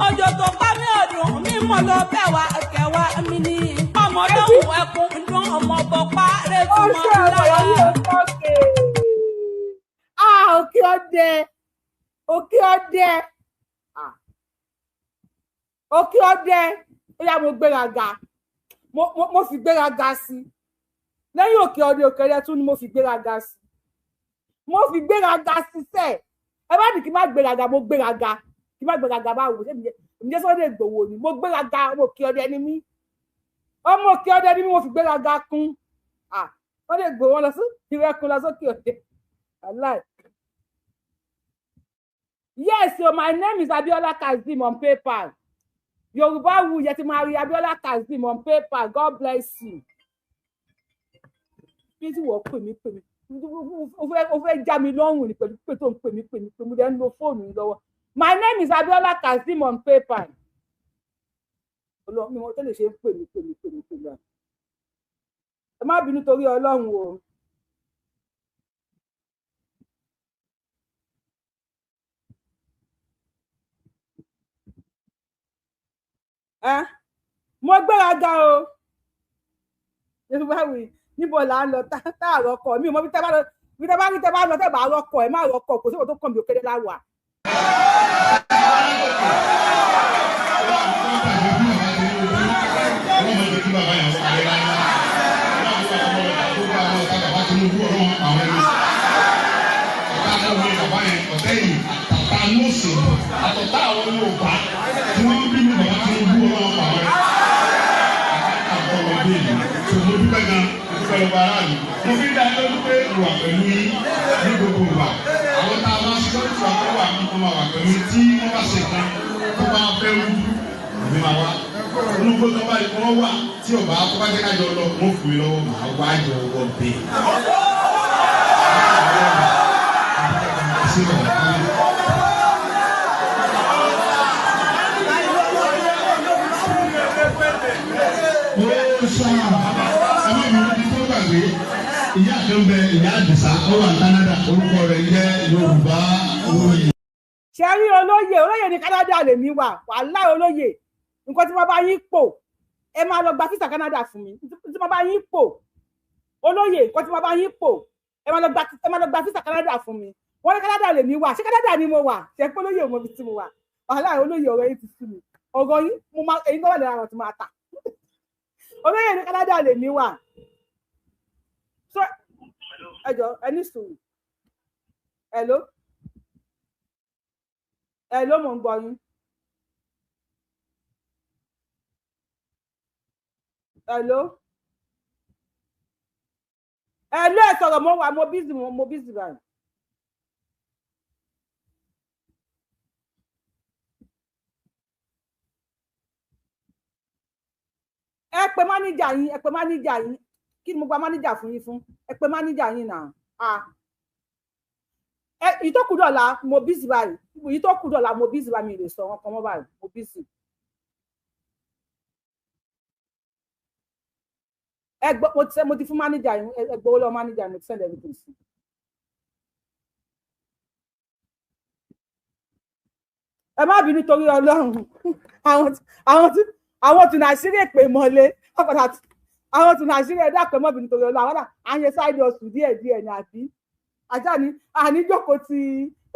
ọjọ́ tó pa mí ọdún, mímọ́ lọ bẹ̀ wá kẹwàá mi ní. Ọmọ lóhùn ẹkùn dún ọmọ bọ̀ pa Ó rẹ́tùmọ̀ ṣe ọmọ lára. yìí ó sọ́kè. Ah, òkè ọdẹ, òkè ọdẹ, ah, òkè ọdẹ. Ó yá, mo gbéraga, mo fi gbéraga sí i. Lẹ́yìn òkè ọdẹ, òkè ọdẹ tún ni mo fi gbéraga sí, mo fi gbéraga sí sẹ́ẹ̀. Ẹ bá ní kí n má gbéraga, mo gbéraga. Kí n má gbéraga báwo? Ṣé èmi jẹ́ Sunday Igboho ni? Mo gbéraga. Ọmọ òkè ọdẹ ni mí, ọmọ òkè ọdẹ ni mí. Mo fi gbéraga kún. Ah, wọ́n lè gbò wọ́n lọ sí ìrẹ́kùn lọ sókè ọdẹ aláì. Yes, so my name is Abiola Kazeem on PayPal. Yorùbá wu yẹ ti máa rí Abiola Kazeem on PayPal. God bless you. Bí tí wọ́n pè mí pè mí, ó fẹ́ já mi lọ́rùn ní pẹ̀lú pé tó ń pè mí pè mí pé mo dẹ̀ ń lo fóònù yìí lọ́wọ́. My name is Abiola Kazeem on PayPal. Ọlọ́run mi wọ́n tó lè ṣe ń pè mí pè mí pè mí pè mí. Ẹ má bínú torí Ọlọ́run o. Ẹ mo gbéraga o. Yorùbá wì níbo là ń lọ tá a rọkọ mi ò mọ bí tẹ bá lọ, bí tẹ bá rí tẹ bá lọ tẹ bá rọkọ, ẹ má rọkọ, kò sí ìwọ tó kàn mí. Òkèlè láwà. Ọlọ́run jẹ́ kí bàbá yẹn parẹ́ rárá. Ọlọ́run bá bàbá Tinubu, ọlọ́run àwọn ẹni. Ọ̀tá àwọn bàbá yẹn, ọ̀tẹ́ yìí, àtàtà nọ́ọ̀sì, àtọ̀tá àwọn Yorùbá tí wọ́n ń bínú bàbá Tinubu, ọlọ́run àwọn ẹni. Àbọ̀ ọmọdé yìí, tó mo dúpẹ́ gan, mo dúpẹ́ lọ́wọ́ aráàlú. Mo fi ń dá lójú pé ìwà pẹ̀lú yín ní gbogbo ìgbà. Àwọn tá a bá ṣe lọ́dún tó wà ní wọ́n máa wà pẹ̀lú yín tí wọ́n bá ṣe kan tó bá fẹ́ rújú, èmi máa wá. Inú gbọ́dọ̀ bá yìí wọ́n wà tí ọba tó bá jẹ́ kájọ lọ, wọ́n fún mi lọ́wọ́, màá wá jọ wọ bẹ́ẹ̀. Sí bàbá. Ó sá ẹ má mi ní tó gbàgbé ìyá kan bẹ, ìyá Àdìsá, ó wà ní Canada, orúkọ rẹ̀ jẹ́ Yorùbá oyè. Ṣe rí olóyè? Olóyè ní Canada lèmi wà. Wàhálà olóyè, nǹkan tí wọ́n bá yín pò, ẹ máa lọ gba visa Canada fún mi. Tí wọ́n bá yín pò, olóyè, nǹkan tí wọ́n bá yín pò, ẹ máa lọ gba visa Canada fún mi. Wọ́n ní Canada lèmi wà. Ṣé Canada ni mo wà? Ṣe pé olóyè ò mọ ibi tí mo wà? Wàhálà olóyè, ọ̀rọ̀ yín ti sú mi. Ọ̀rọ̀ yín, mo máa èyí tó wà lára àwọn tí máa tà. Olóyè ní Canada lèmi wà. So ẹ jọ, ẹ ní sùúrù. Hello, hello, mò ń gbọ́ yín. Hello, hello, ẹ sọ̀rọ̀. Mo wà, mo busy, mo busy báyìí. Ẹ pe máníjà yín, ẹ pe máníjà yín. Kí ni mo gba máníjà fún yín fún? Ẹ pe máníjà yín náà. Ah, ẹ ìtókù dọ̀la, mo busy báyìí. Ìtókù dọ̀la, mo busy báyìí, mi lè sọ wọn kan mọ́ báyìí, mo busy. Ẹ gbọ́, mo ti fún máníjà yín. Ẹ gbowó lọ́wọ́ máníjà yín, mo ti send everything sí. Ẹ má bínú torí Ọlọ́run. Àwọn tún nàìjíríà èpè mọ́lé wọ́n padà àwọn tún nàìjíríà. Ẹ dákun, ẹ má bínú torí Ọlọ́run. Àwọn náà à ń ṣe side hustle díẹ̀ díẹ̀ ní àbí ajá ni àníjókòó ti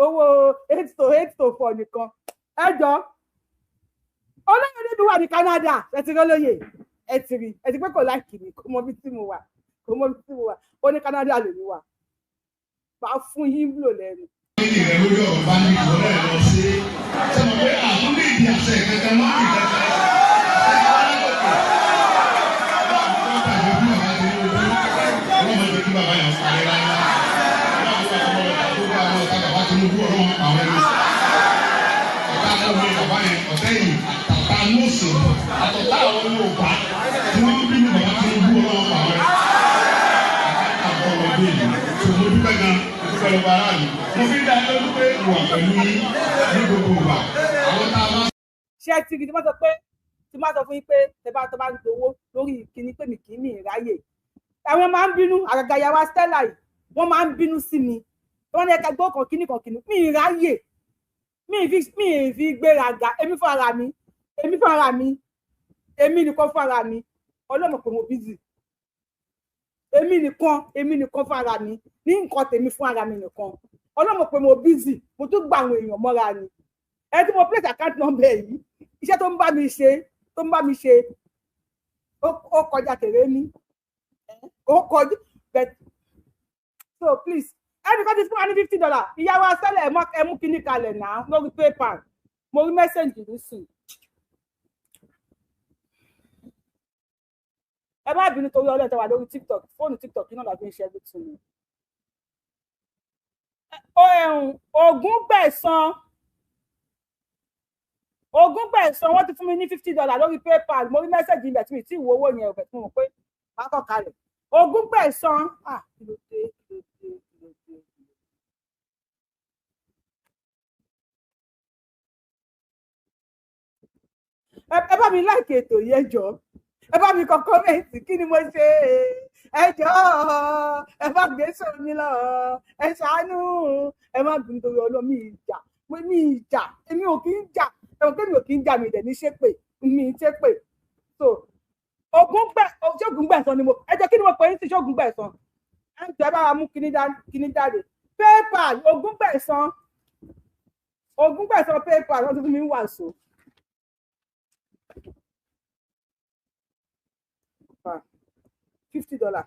owó 8 to 8 to 4 nìkan. Ẹ jọ, olóyè níbi wà ní Canada. Ẹ ti rí olóyè, ẹ ti rí, ẹ ti pé kò like mi, kò mọ ibi tí mo wà, kò mọ ibi tí mo wà. Ó ní Canada lèmi wà. Bá fún yín lò lẹ́nu. Méjì rẹ lórí ọ̀rọ̀ bá ní ìwọ náà lọ sí. Ṣé mo pé àtúndì ìdí àṣẹ kankan mọ́ ìkankan? Ọlọ́run jẹ́ kí bàbá yẹn parẹ́ rárá. Ọlọ́run bá bàbá Tinubu, ọlọ́run àwọn ẹni. Ọ̀tá àwọn bàbá yẹn, ọ̀tẹ́ yìí, àtàtà nọ́ọ̀sì, àtọ̀tá àwọn Yorùbá tí wọ́n ń bínú bàbá Tinubu, ọlọ́run àwọn ẹni. dé yìí. Tó mo dúpẹ́ gan, mo dúpẹ́ lọ́wọ́ aráàlú. Mo fi ń dá lójú pé mo wà pẹ̀lú yín ní gbogbo ìgbà. Àwọn tá a bá Ṣé ẹ ti rí tí wọ́n sọ pé tí wọ́n sọ fún yín pé tẹ bá tó bá ń gbowó lórí ìkíní pé mi kì í mi ìráyè, àwọn máa ń bínú. Àgàgà ìyàwó Stella yìí, wọ́n máa ń bínú sí mi. Wọ́n ní ẹ̀ka gbọ́ kan kíní kan kíní, mi ìráyè, mi ì fi gbéraga. Èmi fún ara mi, èmi fún ara mi, èmi nìkan fún ara mi, ọlọ́mọ pé mo busy. Èmi nìkan, èmi nìkan fún ara mi ní nǹkan tèmi fún ara mi nìkan, ọlọ́mọ pé mo busy. Mo tún gba àwọn èèyàn mọ́ra ni. Ẹ tí mo place account number yìí, iṣẹ́ tó ń bá mi ṣe, tó ń bá mi ṣe, ó kọjá tèrè mi, ó kọjá. But so please, ẹnìkan ti fún wa ní $50. Ìyàwó asẹ́lẹ̀, ẹ mú kíní kalẹ̀ náà lórí PayPal. Mo rí message nísìn. Ẹ má bínú torí ọlọ́ọ̀ tẹ wà lórí TikTok. Fóònù TikTok náà la fi ń ṣe everything. Ògúngbẹ̀san, Ògúngbẹ̀san, wọ́n ti fún mi ní $50 lórí PayPal. Mo rí message ibẹ̀ tí mi tí ì wo owó yẹn ọ̀bẹ̀ tí mo mọ̀ pé má kọ̀ kalẹ̀. Ògúngbẹ̀san, ah, kí ló dé, kí ló dé, kí ló dé? Ẹ bá mi like ètò yìí, ẹ jọ̀ọ́, ẹ bá mi kọ comment. Kí ni mo ṣe? Ẹ jọ̀ọ́, ẹ bá gbé sọ̀rọ̀ mi lọ, ẹ ṣàánú. Ẹ má bínú torí ọlọ́, mi ìjà, mi ìjà, èmi ò kí ń jà. Ẹ̀wọ̀n kémi ò kí ń jà, mi ìdẹ̀ ní ṣépè, mi ń ṣépè. So Ògúngbẹ̀san ni mo, ẹ jẹ́ kí ni mo pè é sí? Ṣógúngbẹ̀san, ẹ jọ̀ọ́, ẹ bá wa mú kíní jáde. PayPal, Ògúngbẹ̀san, Ògúngbẹ̀san PayPal, wọ́n ti fún mi ń wàásù. $50.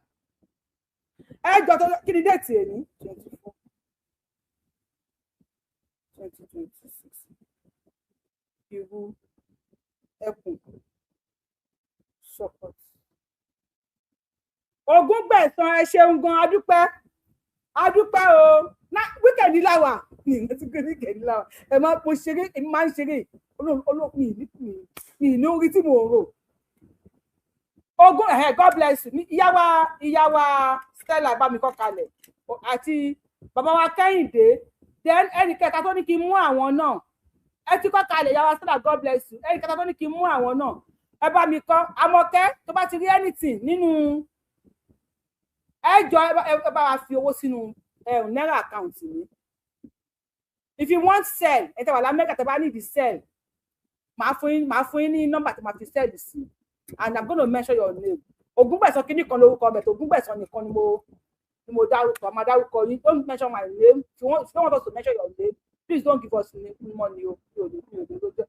Ẹ jọ tó kí ni date èní? 24, 2026. Irú ẹkùn support. Ògúngbẹ̀san, ẹ ṣeun gan, adúpẹ́, adúpẹ́ o. Weekend láwà ní ìrántí pé weekend láwà. Ẹ má mo ṣeré, èmi máa ń ṣeré olóòpin mi ní orí tí mo rò. Ogun ẹ, God bless you. Ìyá wa, ìyá wa Stella bá mi kọ́ kalẹ̀, àti bàbá wa Kẹ́hìndé. Then ẹnì kẹta tó ní kí n mú àwọn náà, ẹ ti kọ́ kalẹ̀. Ìyá wa Stella, God bless you. Ẹnì kẹta tó ní kí n mú àwọn náà, ẹ bá mi kọ́. Àmọ̀kẹ́, tó bá ti rí anything nínú, ẹ jọ, ẹ bá wa fi owó sínú náírà account mi. If you want Zelle, ẹ tẹ wà lamẹ́ríkà, tẹ bá need Zelle, màá fún yín ní nọ́mbà tó máa fi Zelle sí, and I'm gonna mention your name. Ògúngbẹ̀san kínní kan lórúkọ ọbẹ̀ tó Ògúngbẹ̀san nìkan ni mo dárúkọ. Máa dárúkọ yín. Don't mention my name. If you don't want us to mention your name, please don't give us money o. Mi ò lè, mi ò lè lójó.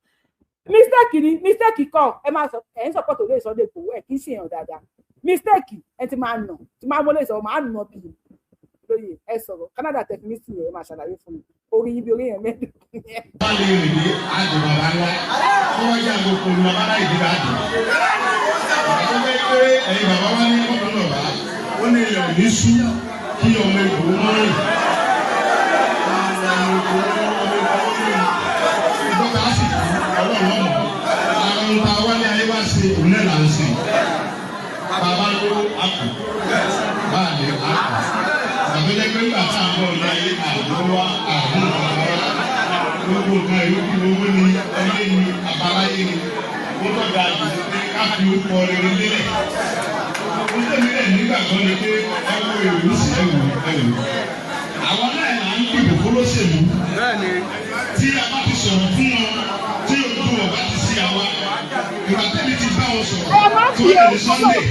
Mistake ni, mistake kọ. Ẹ máa sọ ẹ ń support olóyè Sunday Igboho, ẹ kì í ṣèyàn dáadáa. Mistake ẹ ti máa nà ti máa wọlé sọ̀rọ̀, máa nà bí lóye. Ẹ sọ̀rọ̀ Canada tẹ fi mí sí, ẹ máa ṣàlàyé fún mi orí ibi orí yẹn mẹ́ẹ̀ẹ́dógún yẹn. Wọ́n lè rìn dé àjò bàbá ńlá tó wọ́n jẹ́ àgbo kò ní bàbá láì dé àjò. Tó fẹ́ pé ẹ̀yin bàbá wa ní mọ́tò náà bá ó ní ilẹ̀ òní sú kí ọmọ Ìgbòho mọ́ rìn. Ọmọ Ìgbòho, ọmọ Ìgbòho rìn. Ìjọba á sì kú ọlọ́run ọmọ. Àwọn ohun tá a wálé ayé wá ṣe òun náà là ń ṣe. Bàbá ló àkù. Báàlì àkù. Àbí jẹ́ pé nígbà tá à ń bọ̀ láyé àdúró wá àdúró bàbá wa. Gbogbo nǹkan ìyókù, owó ni, ilé ni, àbáláyé ni. Ó tọ́ka jù sí pé ká fi orúkọ rere lélẹ̀. Ó tẹ̀lé rẹ̀ nígbàgbọ́ ni pé ẹ wo èrò sí, ẹ wò, ẹ wò. Àwọn náà là ń dìbò fọlọ́sẹ̀lú. Tí a bá ti sọ̀rọ̀ fún wọn, tí ojú wọn bá ti sí àwa. Ìgbà tẹ́lẹ̀ ti bá wọn sọ̀rọ̀ Ẹ má tó fi lè ní owó Sunday.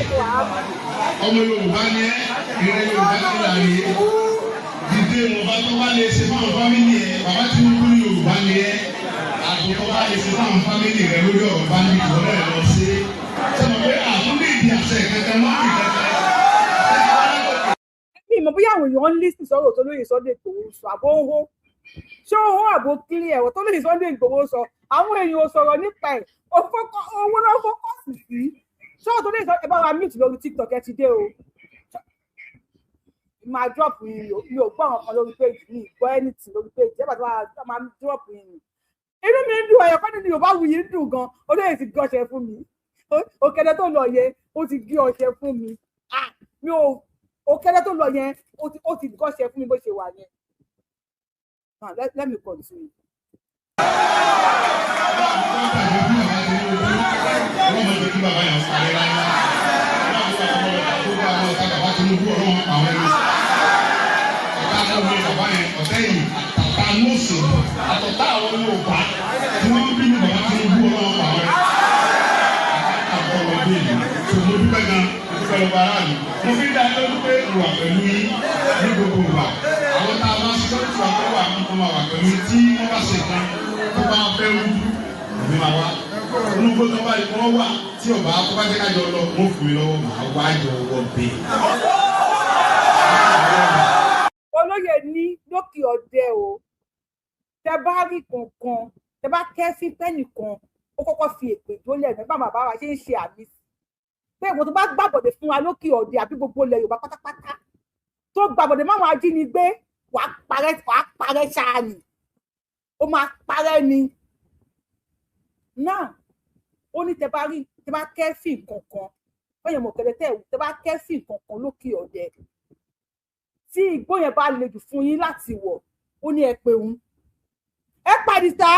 Ọmọ Yorùbá ni ẹ́, ìrẹ Yorùbá ti là rí. Dìde, wọn bá tó bá lè ṣe fáwọn family ẹ, bàbá Tinubu ní Yorùbá ni ẹ́. Àgbo tó bá lè ṣe fáwọn family rẹ lórí ọ̀rọ̀ family wọn náà lọ sí. Sọ pé àtúndì ìdí àṣẹ kankan lọ́ọ̀kì kankan. Mi mọ̀ bóyá àwọn èèyàn ń listen sọ̀rọ̀ tó lóye Sunday Igboho sọ, àbó ń hó, ṣé ó hó àbó clear? Ẹ̀wọ̀ tó lóye Sunday Igboho sọ, àwọn èèyàn ò sọ̀rọ̀ nípa ẹ̀. Owó náà focus sí. Sọ̀rọ̀ tó lóye sọ, ẹ bá wa mute lórí TikTok. Ẹ ti dé o, máa drop yín. Mi ò gbọ́ àwọn kan lórí page, mi ì gbọ́ anything lórí page. Ẹ bá ti máa drop yín. Inú mi ń dùn, ẹ̀yọ̀ kọ́ni ni Yorùbá wuyì ń dùn gan. Olóyè ti gé ọṣẹ fún mi. Òkèlè tó lọ yẹ, ó ti gé ọṣẹ fún mi. Ah, mi ò Òkèlè tó lọ yẹn, ó ti gọ́ṣẹ́ fún mi bó ṣe wà yẹn. Now let me continue. Ọlọ́run jẹ́ kí bàbá yẹn parẹ́ láyé. Gbogbo àwọn ọ̀tá bàbá Tinubu, Ọlọ́run pa àwọn ẹni. Ọ̀tá àwọn bàbá yẹn, ọ̀tá yìí, àtàtà nọ́ọ̀sì, àtọ̀tá àwọn Yorùbá tí wọ́n ń bínú bàbá Tinubu, Ọlọ́run pa àwọn ẹni. Àbọ̀ ọmọdé yìí, tó mo dúpẹ́ gan, mo dúpẹ́ lọ́wọ́ aráàlú. Mo fi ń dá lójú pé ìwà pẹ̀lú yín ní gbogbo ìgbà. Àwọn tá a bá security wa tó wà ní kó máa wà pẹ̀lú yín tí wọ́n bá ṣe nǹkan tó bá fẹ́ rújú, èmi máa wá. Inú gbogbo tó bá yẹ kó wà tí ọba tó bá jẹ́ ká jọ lọ, wọ́n fún mi lọ́wọ́, màá wá jọ wọ bẹ́ẹ̀. Olóyè ní lókè ọdẹ o, tẹ bá rí kankan, tẹ bá kẹ́fí pẹ́nìkan, ó kọ́kọ́ fi èpè jólẹ̀ nígbà bàbá wa ṣe ń ṣe àmì sí pé ìwọ tó bá gbàbọ̀dẹ̀ fún wa lókè ọdẹ àbí gbogbo ilẹ̀ Yorùbá pátápátá tó gbàbọ̀dẹ̀ máwọn ajínigbé, wàá parẹ́, wàá parẹ́ ṣáà ni, ó máa parẹ́ ni. Náà ó ní tẹ bá rí, tẹ bá kẹ́fì kankan fẹ́yìn mọ̀kẹ́lẹ́, tẹ bá kẹ́fì kankan lókè ọdẹ, tí igbó yẹn bá le jù fún yín láti wọ̀, ó ní ẹ pé òun ẹ pàdé sá,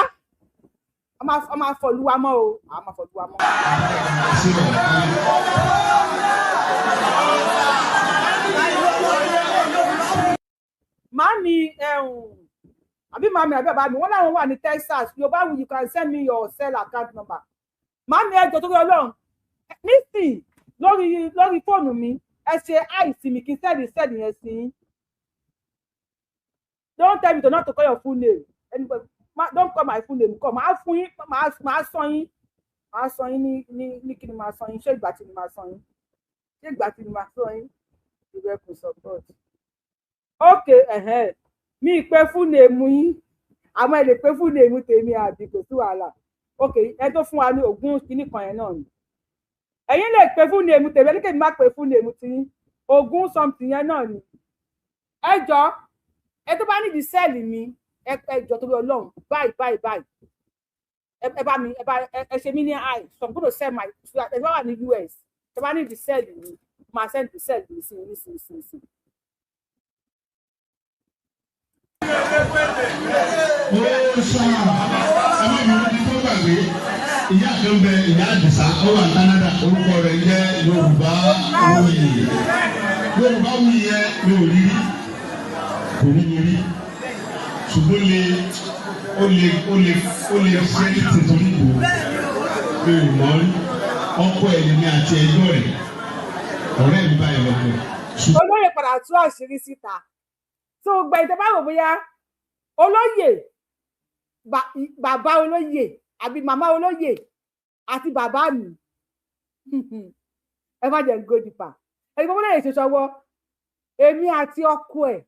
a máa fọlúwa mọ́ o, a máa fọlúwa mọ́. Sí bàbá. Màámi àbí màámi àbí bàbá mi, wọ́n láwọn wà ní Texas. Yorùbá, you can send me your cell account number. Màámi, ẹ jọ̀ọ́, torí Ọlọ́run, nísìn lórí fóònù mi, ẹ ṣe àìsí mi kí n send yẹn sí yín. Don't tell me to not to call your full name. Anybody, don't call my full name. Come, màá fún yín, màá sọ yín, màá sọ yín ní kí ni màá sọ yín? Ṣé ìgbà tí ni màá sọ yín? Ṣé ìgbà tí ni màá sọ yín? Ìrẹ́kùn support. Ok, ẹ̀hẹ́n, mi pé full name yín, àmọ́ ẹ lè pé full name tèmi, àbí kò sí wàhálà? Ok, ẹ tó fún wa ní ogún kínní kan yẹn náà ni ẹ̀yin lè pé full name tèmi, ẹni kèmí má pé full name tiyín, ogún something yẹn náà ni. Ẹ jọ, ẹ tó bá nídìí cell mi, ẹ jọ, torí Ọlọ́run, báyìí báyìí báyìí, ẹ bá mi, ẹ bá ẹ ṣe mí ní i. So I'm gonna send my, ẹ bá wà ní US, ẹ bá nídìí cell mi, máa send the cell mi sí ní sí sí sí. Ó sá, ẹ má bínú kí tó gbàgbé. Ìyá kan bẹ, ìyá Àdìsá, ó wà ní Canada, orúkọ rẹ̀ jẹ́ Yorùbá Wuyì. Yorùbá Wuyì yẹn, mi ò rí rí, kò rí mi rí, ṣùgbọ́n lè ó lè ṣe é tìtorí ìbò. Mi ò mọ̀ rí. Ọkọ ẹ̀ lèmi àti ẹjọ́ rẹ̀, ọ̀rẹ́ mi báyìí lọ́kọ ẹ̀. Olóyè padà tú àṣírí síta tó gba ìtẹ́ bá wò bóyá olóyè, bàbá olóyè àbí màmá olóyè àti bàbá mi. Ẹ má jẹ́ go deeper. Ẹni gbogbo lè ṣe sọwọ́ èmi àti ọkọ ẹ̀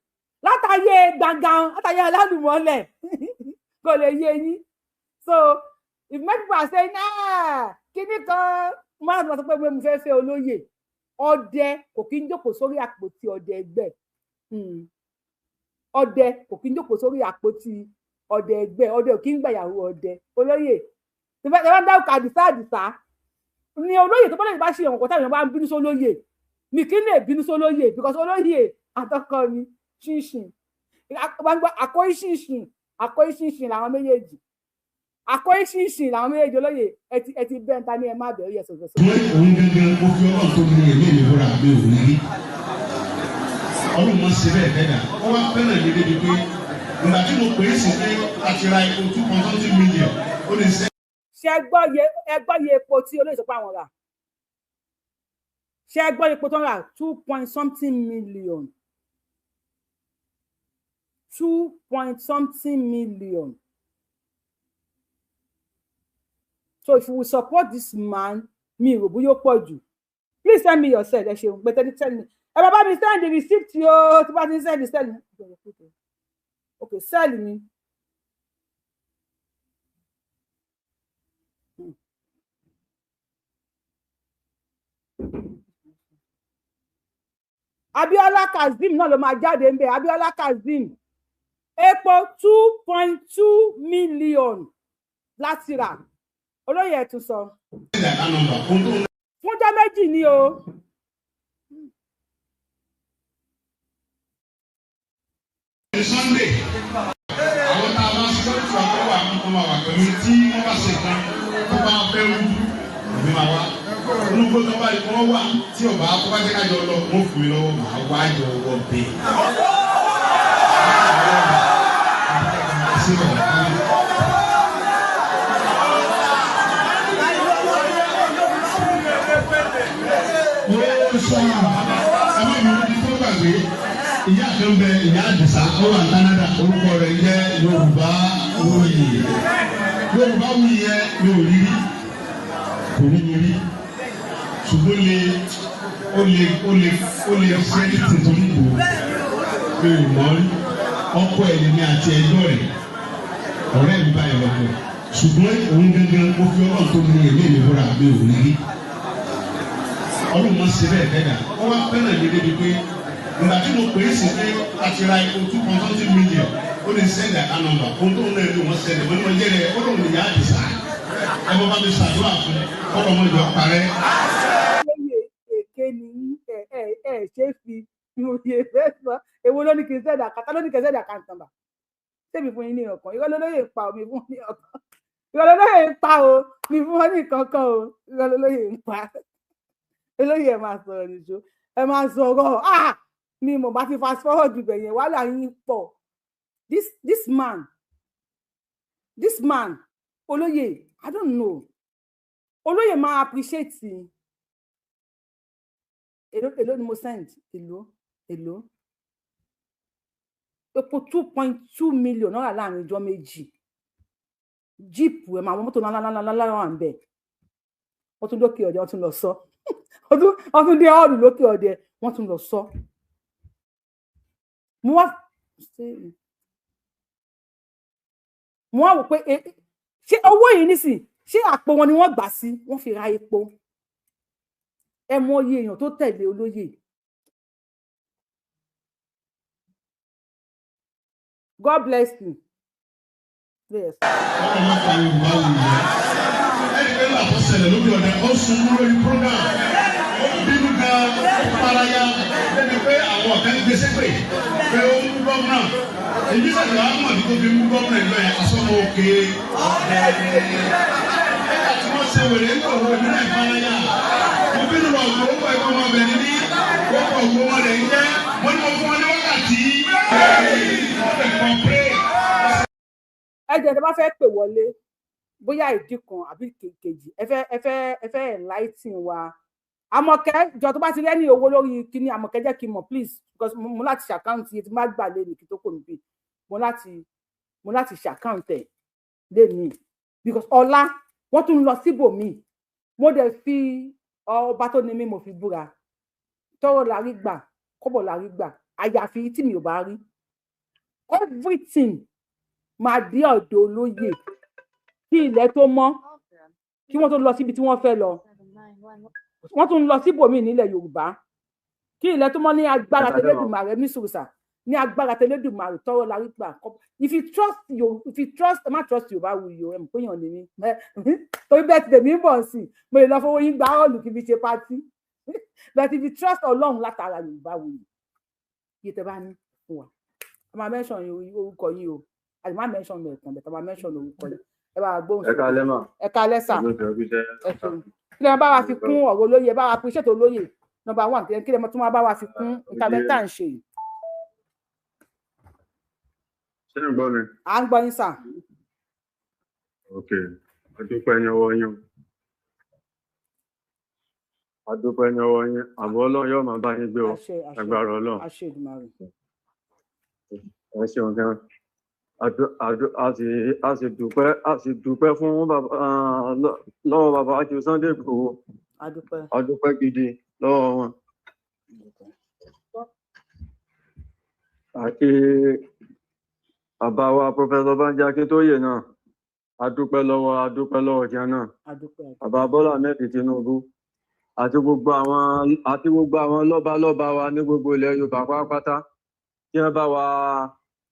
látàyè gbàngàn, látàyè alálùmọ́lẹ̀, kò lè yé yín. So if many people are saying, ah, kíní kan máa ń sọ pé mo fẹ́ fẹ́ olóyè, ọdẹ kò kí ń jókòó sórí àpótí ọdẹ ẹgbẹ́. Ọdẹ kò kí ń jókòó sórí àpótí ọdẹ ẹgbẹ́. Ọdẹ ò kí ń gbàyàwó ọdẹ. Olóyè tí wọ́n dárúkọ Àdìsá, Àdìsá ni olóyè tó bá lè bá ṣe ìwọ̀n kọ́tà, èèyàn bá ń bínú sólóyè, mi kì í lè bínú sólóyè because olóyè àtọkọ mi ṣinṣin, àkóyí ṣinṣin, àkóyí ṣinṣin làwọn méjèèjì, àkóyí ṣinṣin làwọn méjèèjì. Olóyè, ẹ ti bẹ́ẹ̀ ta ní ẹ má bẹ̀rù yẹ sọ̀rọ̀ sọ̀rọ̀. Wọ́n òun gángan, mo fi Ọlọ́run tó ní ẹ̀mí mi búra, mi ò rí rí. Ọlọ́run máa ń ṣe bẹ́ẹ̀ bẹ́ẹ̀ dà. Ó wá fẹ́ràn mi débi pé ìgbà tí mo pè é sí pé a ti ra epo 2 point something million, ó lè ṣe. Ṣe ẹ gbọ́ iye epo tí olóyè sọ pé àwọn rà? Ṣe ẹ gbọ́ epo tó ń rà? 2 point something million, 2 point something million. So if you will support this man, mi rò bóyá ó pọ̀ jù. Please send me your cell. Ẹ ṣeun gbẹtẹ ní send me. Ẹ bá bá mi send the receipt o. Tí bá ti send send mi, okay, cell mi. Abiola Kazeem náà ló máa jáde ń bẹ. Abiola Kazeem, epo 2.2 million láti rà. Olóyè, ẹ tún sọ fúnjọ́ méjì ni o. Òní Sunday, àwọn tá a bá security wa tó wà ní ọmọ wa pẹ̀lú tí wọ́n bá ṣe kan tó bá fẹ́ rú, èmi máa wá. Inú gbọ́dọ̀ bá yìí wọ́n wà tí ọba tó bá jẹ́ kájọ lọ, wọ́n fún mi lọ́wọ́, màá wá yọ ọwọ́ bẹ́ẹ̀. Sí bàbá. Ó sọ ẹ má mi ní tó gbàgbé ìyá kan bẹ, ìyá Àdìsá, ó wà ní Canada, orúkọ rẹ̀ jẹ́ Yorùbá Wuyì. Yorùbá Wuyì yẹn mi ò rí rí, kò rí mi rí, ṣùgbọ́n lè ó lè ó lè ó lè ṣe ní tìtorí kò mi ò mọ̀ rí. Ọkọ ẹ̀ lèmi àti ẹjọ́ rẹ̀, ọ̀rẹ́ mi báyìí lọ́kọ̀, ṣùgbọ́n òun gangan, ó fi Ọlọ́run tó ní èmi mi búra, mi ò rí rí. Ọlọ́run máa ṣe bẹ́ẹ̀ bẹ́ẹ̀ dà. Ó wá fẹ́ràn mi débi pé ìgbà tí mo pè é sí pé a ti ra epo 2.something million, ó ní send account number. Ohun tó ń lọ ìlú wọn send, mo ní wọn jẹ́rẹ̀. Ó lóun ní ìyá Àdìsá, ẹ bọ́ bá mi ṣàdúrà fún ọkọ̀ mọ́jọ parẹ́. Olóyè èké ni yín, ẹ ẹ ẹ ṣe fi oyè fẹ́ sọ. Èwo ló ní kí n send account? Ló ní kí n send account number? Tèmi fún yín ní ọkàn. Irọ́ lólóyè ń pa omi fún ní ọkàn. Irọ́ lólóyè ń pa o, mi fún wọn ní kankan o. Irọ́ lólóyè ń pa. Olóyè, ẹ máa sọ̀rọ̀ nìṣó, ẹ máa sọ̀rọ̀. Ah, mi mo bá ti fast forward ibẹ̀ yẹn, wàhálà yín pọ̀. This man olóyè, I don't know, olóyè máa appreciate. Èló, èló ni mo send? Èló, èló? Epo 2.2 million náírà láàrin ọjọ́ 2. Jeep ẹ̀ máa wọ́n, mọ́tò ńláńláńláńlá wà ń bẹ̀. Wọ́n tún lókè ọ̀dẹ, wọ́n tún lọ sọ, wọ́n tún dé ọ̀rù lókè ọ̀dẹ, wọ́n tún lọ sọ. Mo wá wò pé ṣé owó yìí nísìn, ṣé àpò wọn ni wọ́n gbà sí, wọ́n fi ra epo? Ẹ mọ iye èèyàn tó tẹ̀lé olóyè. God bless you. Yes. Ọkọ̀ máa pa Yorùbá Wuyì yẹn. Ẹni pé nígbà tó ṣẹlẹ̀ lórí ọ̀dẹ, ó sunkún lórí program, ó bínú gan, ó paraya débi pé àwọn ọ̀tẹ́ ń gbé sépè pé ó ń bú gómìnà. Èmi sẹ̀sẹ̀ wá mọ̀ ní tó fi ń bú gómìnà ìlú ẹ̀ asọ́mọ òkè ọ̀dẹ. Nígbà tí wọ́n ṣe wèrè ń kọ̀ wọ́n náà paraya, mo bínú lọ ògbó ó pọ̀ ẹ̀kọ́ ọmọbìnrin ní ó pọ̀ ògbó wọn lẹ̀ ń jẹ́. Mo ní mo fún wọn ní wákàtí wọ́n lè kọ́ pé. Ẹ jẹ́, tẹ́ bá fẹ́ pè wọlé, bóyá ìdí kan àbí kejì, ẹ fẹ́ enlighten wa. Àmọ̀kẹ́, jọ, tó bá ti rẹ́ni owó lórí kíní, Àmọ̀kẹ́, jẹ́ kí n mọ̀, please, because mo láti ṣe account iye tí mo bá gbà lé ní kí tó kò níbí. Mo láti ṣe account ẹ̀ lénìí because ọ̀la wọ́n tún lọ síbòmíì. Mo dẹ̀ fi ọba tó ní mí, mo fi búra, tọ́rọ̀ la rí gbà, kọ́bọ̀ la rí gbà, àyàfi tí mi ò bá rí. Everything máa dé ọ̀dọ̀ olóyè kí ilẹ̀ tó mọ́, kí wọ́n tó lọ síbi tí wọ́n fẹ́ lọ. Wọ́n tún lọ síbòmíì nílẹ̀ Yorùbá kí ilẹ̀ tó mọ́ ní agbára tẹlẹ́dùmarè ní sùrùsà, ní agbára tẹlẹ́dùmarè, tọ́rọ̀ la rí gbà. If you trust your, if you trust, ẹ má trust Yorùbá Wuyì o. Ẹ mọ̀ pé èèyàn ní mí, torí bẹ́ẹ̀ ti tèmi ń bọ̀ sí, mo lè lọ fowó yín gba hall kí n fi ṣe party. But if you trust Ọlọ́run látara Yorùbá Wuyì, iye tẹ bá ní fún wa, ẹ máa mention orúkọ yín o. A lè má mention ẹ̀kan bẹ̀tẹ̀, máa mention orúkọ yín. Ẹ bá wa gbóhùn. Ẹ káalẹ́ mà. Ẹ káalẹ́ sà, ẹ ṣeun. Kí lè bá wa fi kún ọ̀rọ̀ olóyè? Ẹ bá wa appreciate olóyè, number one. Kí lè tún wá bá wa fi kún nǹkan bẹ́ẹ̀ tá à ń ṣe yìí? Ṣé ń gbọ́ mi? À ń gbọ́ yín, sà. Ok, a dúpẹ́ ní ọwọ́ yín o, a dúpẹ́ ní ọwọ́ yín. Àbọ̀ Ọlọ́run yóò máa bá yín gbé o. Àṣẹ, àṣẹ. Agbára Ọlọ́run. Àṣẹ Èdùmàrè. Ẹ ṣeun gan. A sì dúpẹ́ fún bàbá lọ́wọ́ bàbá àti Sunday Igboho. A dúpẹ́. A dúpẹ́ gidi lọ́wọ́ wọn àti bàbá wa Professor Banji Akíntóyè náà. A dúpẹ́ lọ́wọ́ tiẹ̀ náà. A dúpẹ́. Bàbá Bọ́lá Ahmed Tinubu àti gbogbo àwọn lọ́balọ́ba wa ní gbogbo ilẹ̀ Yorùbá pátápátá tí wọ́n bá wa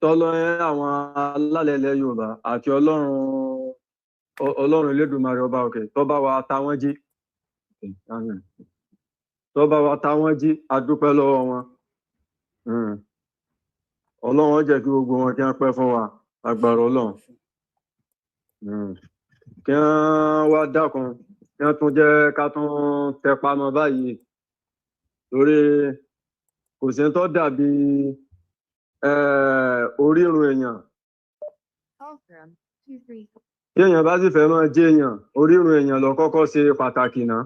tọ́lọ́ àwọn alálẹ̀ ilẹ̀ Yorùbá àti Ọlọ́run Elédùmarè ọba òkè tó bá wa ta wọ́n jí, tó bá wa ta wọ́n jí, a dúpẹ́ lọ́wọ́ wọn. Ọlọ́run ó jẹ́ kí gbogbo wọn kí wọ́n pẹ́ fún wa agbára Ọlọ́run. Kí wọ́n wá dákun, kí wọ́n tún jẹ́ ká tún tẹpa mọ́ báyìí, torí kò sí tó dàbí orírun èèyàn. Tí èèyàn bá sì fẹ́ máa jẹ́ èèyàn, orírun èèyàn ló kọ́kọ́ ṣe pàtàkì náà.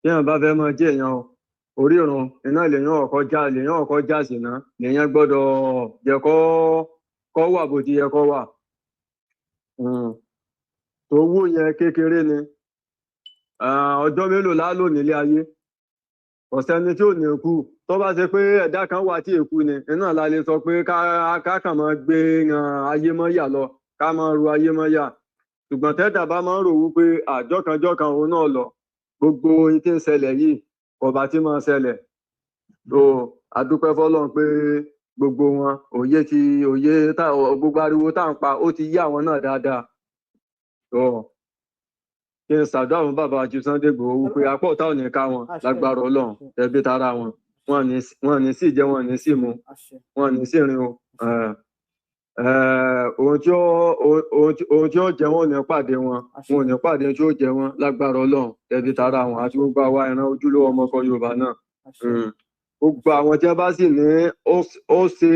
Tí èèyàn bá fẹ́ máa jẹ́ èèyàn o, orírun iná lèèyàn ọkọ̀ já sí náà, lèèyàn gbọ́dọ̀ jẹ́ kó wà bó ti yẹ kó wà. Tó wú yẹn kékeré ni, ọjọ́ mélòó la lò nílé ayé, kò sẹ́ni tí ò ní kú. Tó bá ṣe pé ẹ̀dá kan wà tí èkú ni, iná la lè sọ pé ká kàn máa gbé ayé mọ́ yà lọ, ká máa ru ayé mọ́ yà. Ṣùgbọ́n tẹ́dà bá máa ń rò wípé àjọkànjọkàn òun náà lọ, gbogbo ohun tí ń ṣẹlẹ̀ yìí kò bá ti máa ṣẹlẹ̀. Tó a dúpẹ́ fọ́lọ́run pé gbogbo wọn òye ti òye tá gbogbo ariwo tá à ń pa ó ti yé àwọn náà dáadáa. Tó kí n ṣàdúrà fún bàbá àti Sunday Igboho wípé apá ọ̀tá ò ní ká wọn lágbára Ọlọ́run, ẹbí tara wọn wọn ní sì jẹ, wọn ní sì mu, wọn ní sì rìn o. Ohun tí ó jẹ wọn ò ní pàdé wọn, wọn ò ní pàdé tí ó jẹ wọn lágbára Ọlọ́run, ẹbí tara wọn àti gbogbo àwa ìran ojúlówó ọmọkọ Yorùbá náà. Gbogbo àwọn tí wọn bá sì ní ó ṣe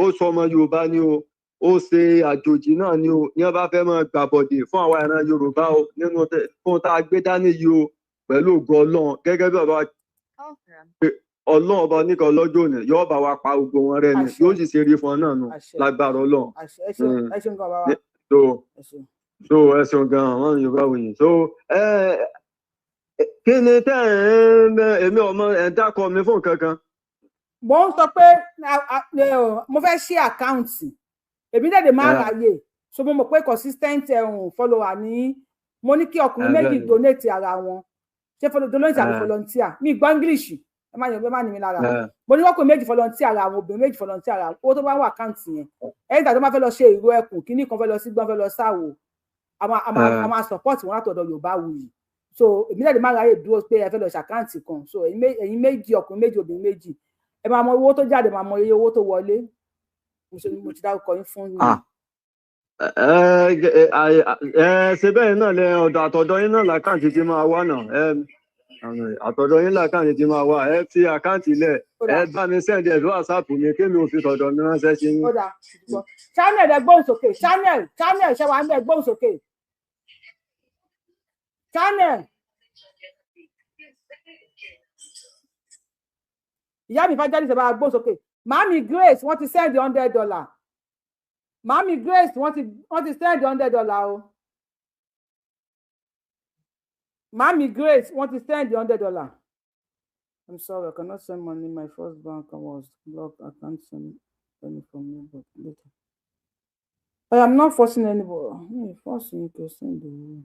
ó sọ ọmọ Yorùbá ni o, ó ṣe àjòjì náà ni o, ní wọn bá fẹ́ máa gbàbọ̀dè fún àwa ìran Yorùbá o, nínú fún tá a gbé dání yìí o, pẹ̀lú ògo Ọlọ́run, gẹ́gẹ́ bí bàbá Ọlọ́run ọba oníkan lọ́jọ́ òní yóò bá wa pa gbogbo wọn rẹ́ ni, yóò sì ṣe rí fún ọ náà nù lágbára Ọlọ́run. So ẹ ṣeun gan-an wọn Yorùbá wòye. So kí ni tẹ́ ẹ̀ ń èmi ọmọ ẹ̀ ń dákọ mi fún nǹkan kan. Mo ń sọ pé mo fẹ́ ṣí àkáǹtì, èmi dẹ̀dẹ̀ máa ráyè, so mo mọ̀ pé consistent follower ní, mo ní kí ọkùnrin méjì donate ara wọn, ṣé donate àbí volunteer, mi gbọ́ English, ẹ má yàn, ẹ má ní mi lára. Mo ní ọkùnrin méjì volunteer ara wọn, obìnrin méjì volunteer ara wọn, owó tó bá wà àkáǹtì yẹn, ẹ̀yìn tàbí tó bá fẹ́ lọ ṣe ìró ẹkùn kíní kan, fẹ́ lọ sí gbọ́n, fẹ́ lọ sáwò, a máa support wọn látọ̀dọ̀ Yorùbá Wuyì. So èmi dẹ̀dẹ̀ máa ráyè dúró pé ẹ fẹ́ lọ ṣàkáǹtì kan, so ẹ̀yin méjì, ọkùnrin méjì, obìnrin méjì, ẹ máa mọ owó tó jáde, máa mọ iye owó tó wọlé. Mo ti dárúkọ yín fún mi. Ṣe bẹ́ẹ̀ náà lẹ ọ̀dọ̀ àtọ̀dọ̀ yín náà làkáǹtì ti máa wá náà, àtọ̀dọ̀ yín làkáǹtì ti máa wá. Ẹ fi àkáǹtì lẹ̀, ẹ bá mi sẹ́ǹdì ẹ̀ lọ́wọ́sáàpù mi kémi ò fi tọ̀dọ̀ mi ránṣẹ́ sí yín. Channel ẹ gbóhùn sókè, channel ṣe wà ń bẹ, gbóhùn sókè channel. Ìyá mi fàjáde ṣe bá gbóhùn sókè. Màámi Grace wọ́n ti send $100. Màámi Grace wọ́n ti send $100 o. Màámi Grace wọ́n ti send $100. I'm sorry, I cannot send money. My first bank was blocked. I can't send any from you, but later. I am not forcing anybody. I'm forcing you to send the money.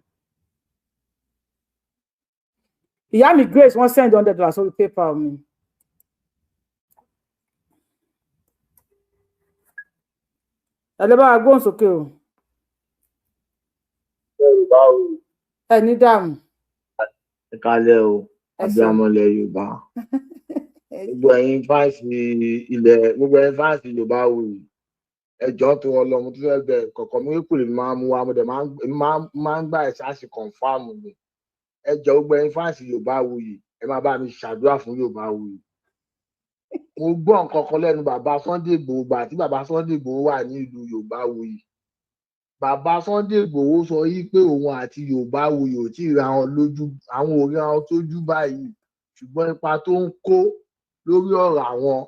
Ìyá mi Grace wọ́n send $100 sórí PayPal mi. Ẹ lè bá wa gbóhùn sókè o. Yorùbá o. Ẹ ní dààmú. Ẹ kálẹ́ o, abiyamọ ilẹ̀ Yorùbá. Gbogbo ẹ̀yin fáǹsì ilẹ̀, gbogbo ẹ̀yin fáǹsì Yorùbá Wuyì. Ẹ jọ̀ọ́ tó Ọlọ́run, mo tún fẹ́ bẹ̀ kọ̀ọ̀kan mi kò lè máa mú wa, mo dẹ̀ máa ń gbà ẹ̀ ṣáàṣì kọ̀ǹfàmù mi. Ẹ jọ̀ọ́ gbogbo ẹ̀yin fáǹsì Yorùbá Wuyì, ẹ máa bá mi ṣàdúrà fún Yorùbá Wuyì. Mo gbọ́ nǹkan kan lẹ́nu bàbá Sunday Igboho gbà tí bàbá Sunday Igboho wà ní ìlú Yorùbá Wuyì. Bàbá Sunday Igboho sọ yí pé òun àti Yorùbá Wuyì ò tí ì ra wọn lójú, àwọn ò rí wọn tójú báyìí, ṣùgbọ́n ipa tó ń kó lórí ọ̀rọ̀ àwọn,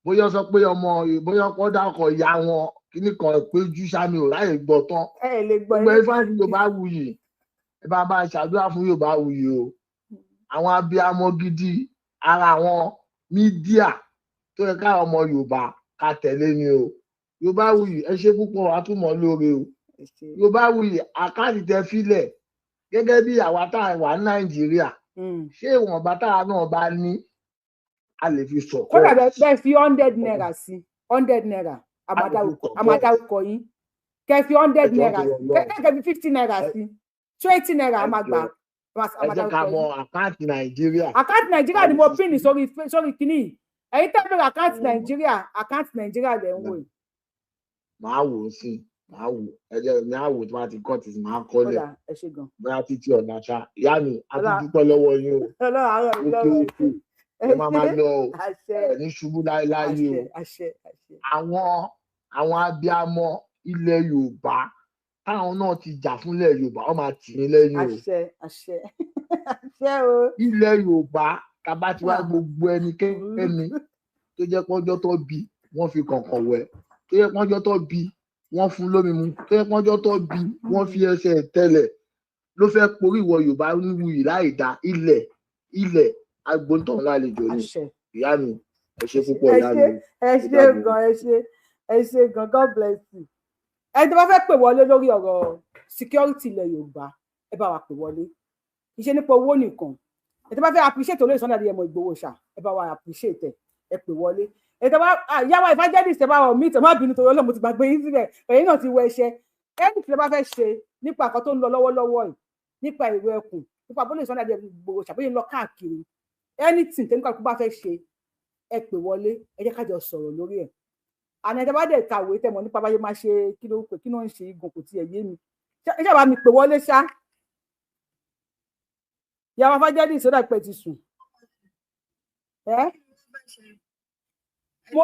bóyá sọ pé ọmọ, bóyá kọ́ dákọ̀ ya wọn kíní kan péjú sami ò ráyè gbọ́ tán. Gbogbo ẹ̀yin fáǹsì Yorùbá Wuyì, ẹ bá bá ṣàdúrà fún Yorùbá Wuyì o. Àwọn abiyamọ gidi ara àwọn mídíà tó yẹ káwọn ọmọ Yorùbá ká tẹ̀lé ni o. Yorùbá Wuyì ẹ ṣe púpọ̀, àtúmọ̀ lóore o. Yorùbá Wuyì àkáǹtì tẹ fílẹ̀ gẹ́gẹ́ bí àwa tá a wà ní Nàìjíríà, ṣé ìwọ̀nba táwa náà bá ní a lè fi sọ̀kọ́. Kódà bẹ́ẹ̀ fi ₦100 sí, ₦100 a máa dárúkọ yín. Kẹ́ fi ₦100, kẹ́ fi ₦50 sí, ₦20 a máa gbà. Ẹ jẹ́ ká mọ àkáǹtì Nàìjíríà. Àkáǹtì Nàìjíríà ni mo pín ní sórí kínní. Ẹ̀yin tẹ́ bẹ̀rẹ̀ account Nàìjíríà, account Nàìjíríà lẹ̀ ń wò yìí. Màá wò ó sí, màá wò ẹ jẹ́ mi á wò tí wọ́n ti kọ́ ti màá kọ́lẹ̀. Kódà ẹ ṣe gan. Bóyá títí ọ̀nà ṣá. Ìyá mi, a ti dúpẹ́ lọ́wọ́ yín o. Ọlọ́run àárọ̀ Òkè lọ́wọ́. Òkè ẹ máa máa lọ o. Àṣẹ. Ẹ ní ṣubú láéláé o. Àṣẹ, àṣẹ, àṣẹ. Àwọn abiyamọ ilẹ̀ Yorùbá táwọn náà ti jà fúnlẹ̀ Yorùbá, wọ́n máa tì yín lẹ́yìn o. Àṣẹ, àṣẹ, àṣẹ o. Ilẹ̀ Yorùbá tàbá ti wá gbogbo ẹnikẹ́ni tó jẹ́ pọ́njọ́ tó bí wọ́n fi kọ̀ǹkọ̀ wẹ̀, tó jẹ́ pọ́njọ́ tó bí wọ́n fún lómi mu, tó jẹ́ pọ́njọ́ tó bí wọ́n fi ẹsẹ̀ tẹ̀lẹ̀ ló fẹ́ porí ìwọ Yorùbá wuyì láì dá ilẹ̀ ilẹ̀ agbóńtàn lálejò ni. Ìyá mi, ẹ ṣé púpọ̀ Ẹ ìyá ṣé, mi. ẹ ṣé gan, ẹ ṣé, ẹ ṣé gan, God bless you. Ẹni tó bá fẹ́ pè wọlé lórí ọ̀rọ̀ security ilẹ̀ Yorùbá, ẹ bá wa pè wọlé. Kì í ṣe nípa owó nìkan. Ẹni tó bá fẹ́ appreciate olóyè Sunday Adéyẹmọ Ìgbòho ṣá, ẹ bá wa appreciate ẹ, ẹ pè wọlé. Ẹni tó bá yáwá evangelist, ẹ bá wa meet, ẹ má bínú torí Ọlọ́run, mo ti gbàgbé yín síbẹ̀, ẹ̀yin náà ti wọ ẹṣẹ. Ẹni tí ẹ bá fẹ́ ṣe nípa nǹkan tó ń lọ lọ́wọ́lọ́wọ́ yìí, nípa ìwé ẹkùn, nípa bólú Sunday Adéyẹmọ Ìgbòho ṣá, bóyá ń lọ káàkiri, anything tẹ́ni kálukú bá fẹ́ ṣe, ẹ pè wọlé, ẹ jẹ́ ká jọ sọ̀rọ̀ lórí ẹ̀. Àná ẹ bá dẹ̀ kàwé tẹ̀mọ̀ nípa báyé máa ṣe, kí ló pè, kí ló ń ṣe igun, kò tiẹ̀ yé mi. Ẹ ṣáà bá mi pè wọlé ṣá. Ìyàwó afájẹ́lì ìṣọ́dà pẹ̀ ti sùn. Ẹ́ mo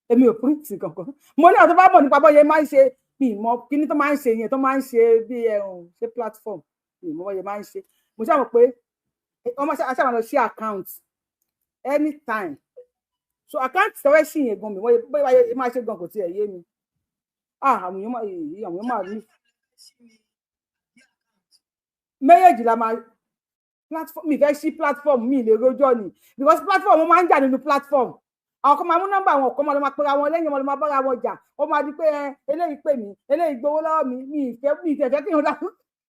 èmi ò print kankan. Mo ní àwọn tó bá mọ̀ nípa bọ́yẹ máa ń ṣe, mi mọ̀ kíní tó máa ń ṣe yẹn, tó máa ń ṣe bí ẹ̀hún ṣe platform, mi mọ̀ bọ́yẹ máa ń ṣe. Mo ṣáà mọ̀ pé wọ́n máa ṣáà máa lọ sí account anytime, so account tẹ́wẹ́ sí yẹn gan mi wọ́n bóyá máa ṣe gan kò tiẹ̀ yé mi. Ah, àwọn èèyàn máa àwọn èèyàn máa rí méjèèjì la máa platform. Mi fẹ́ sí platform, mi lè rojọ́ ni, because platform wọn máa ń jà nínú platform. Àwọn kan máa mú nọ́mbà, àwọn kan máa lọ máa pera wọn lẹ́yìn, wọn lọ máa bára wọn jà. Ó máa di pé eléyìí pè mí, eléyìí gbowó lọ́wọ́ mi. Mi ìfẹ́, mi ìtẹ̀fẹ́ kí n dá,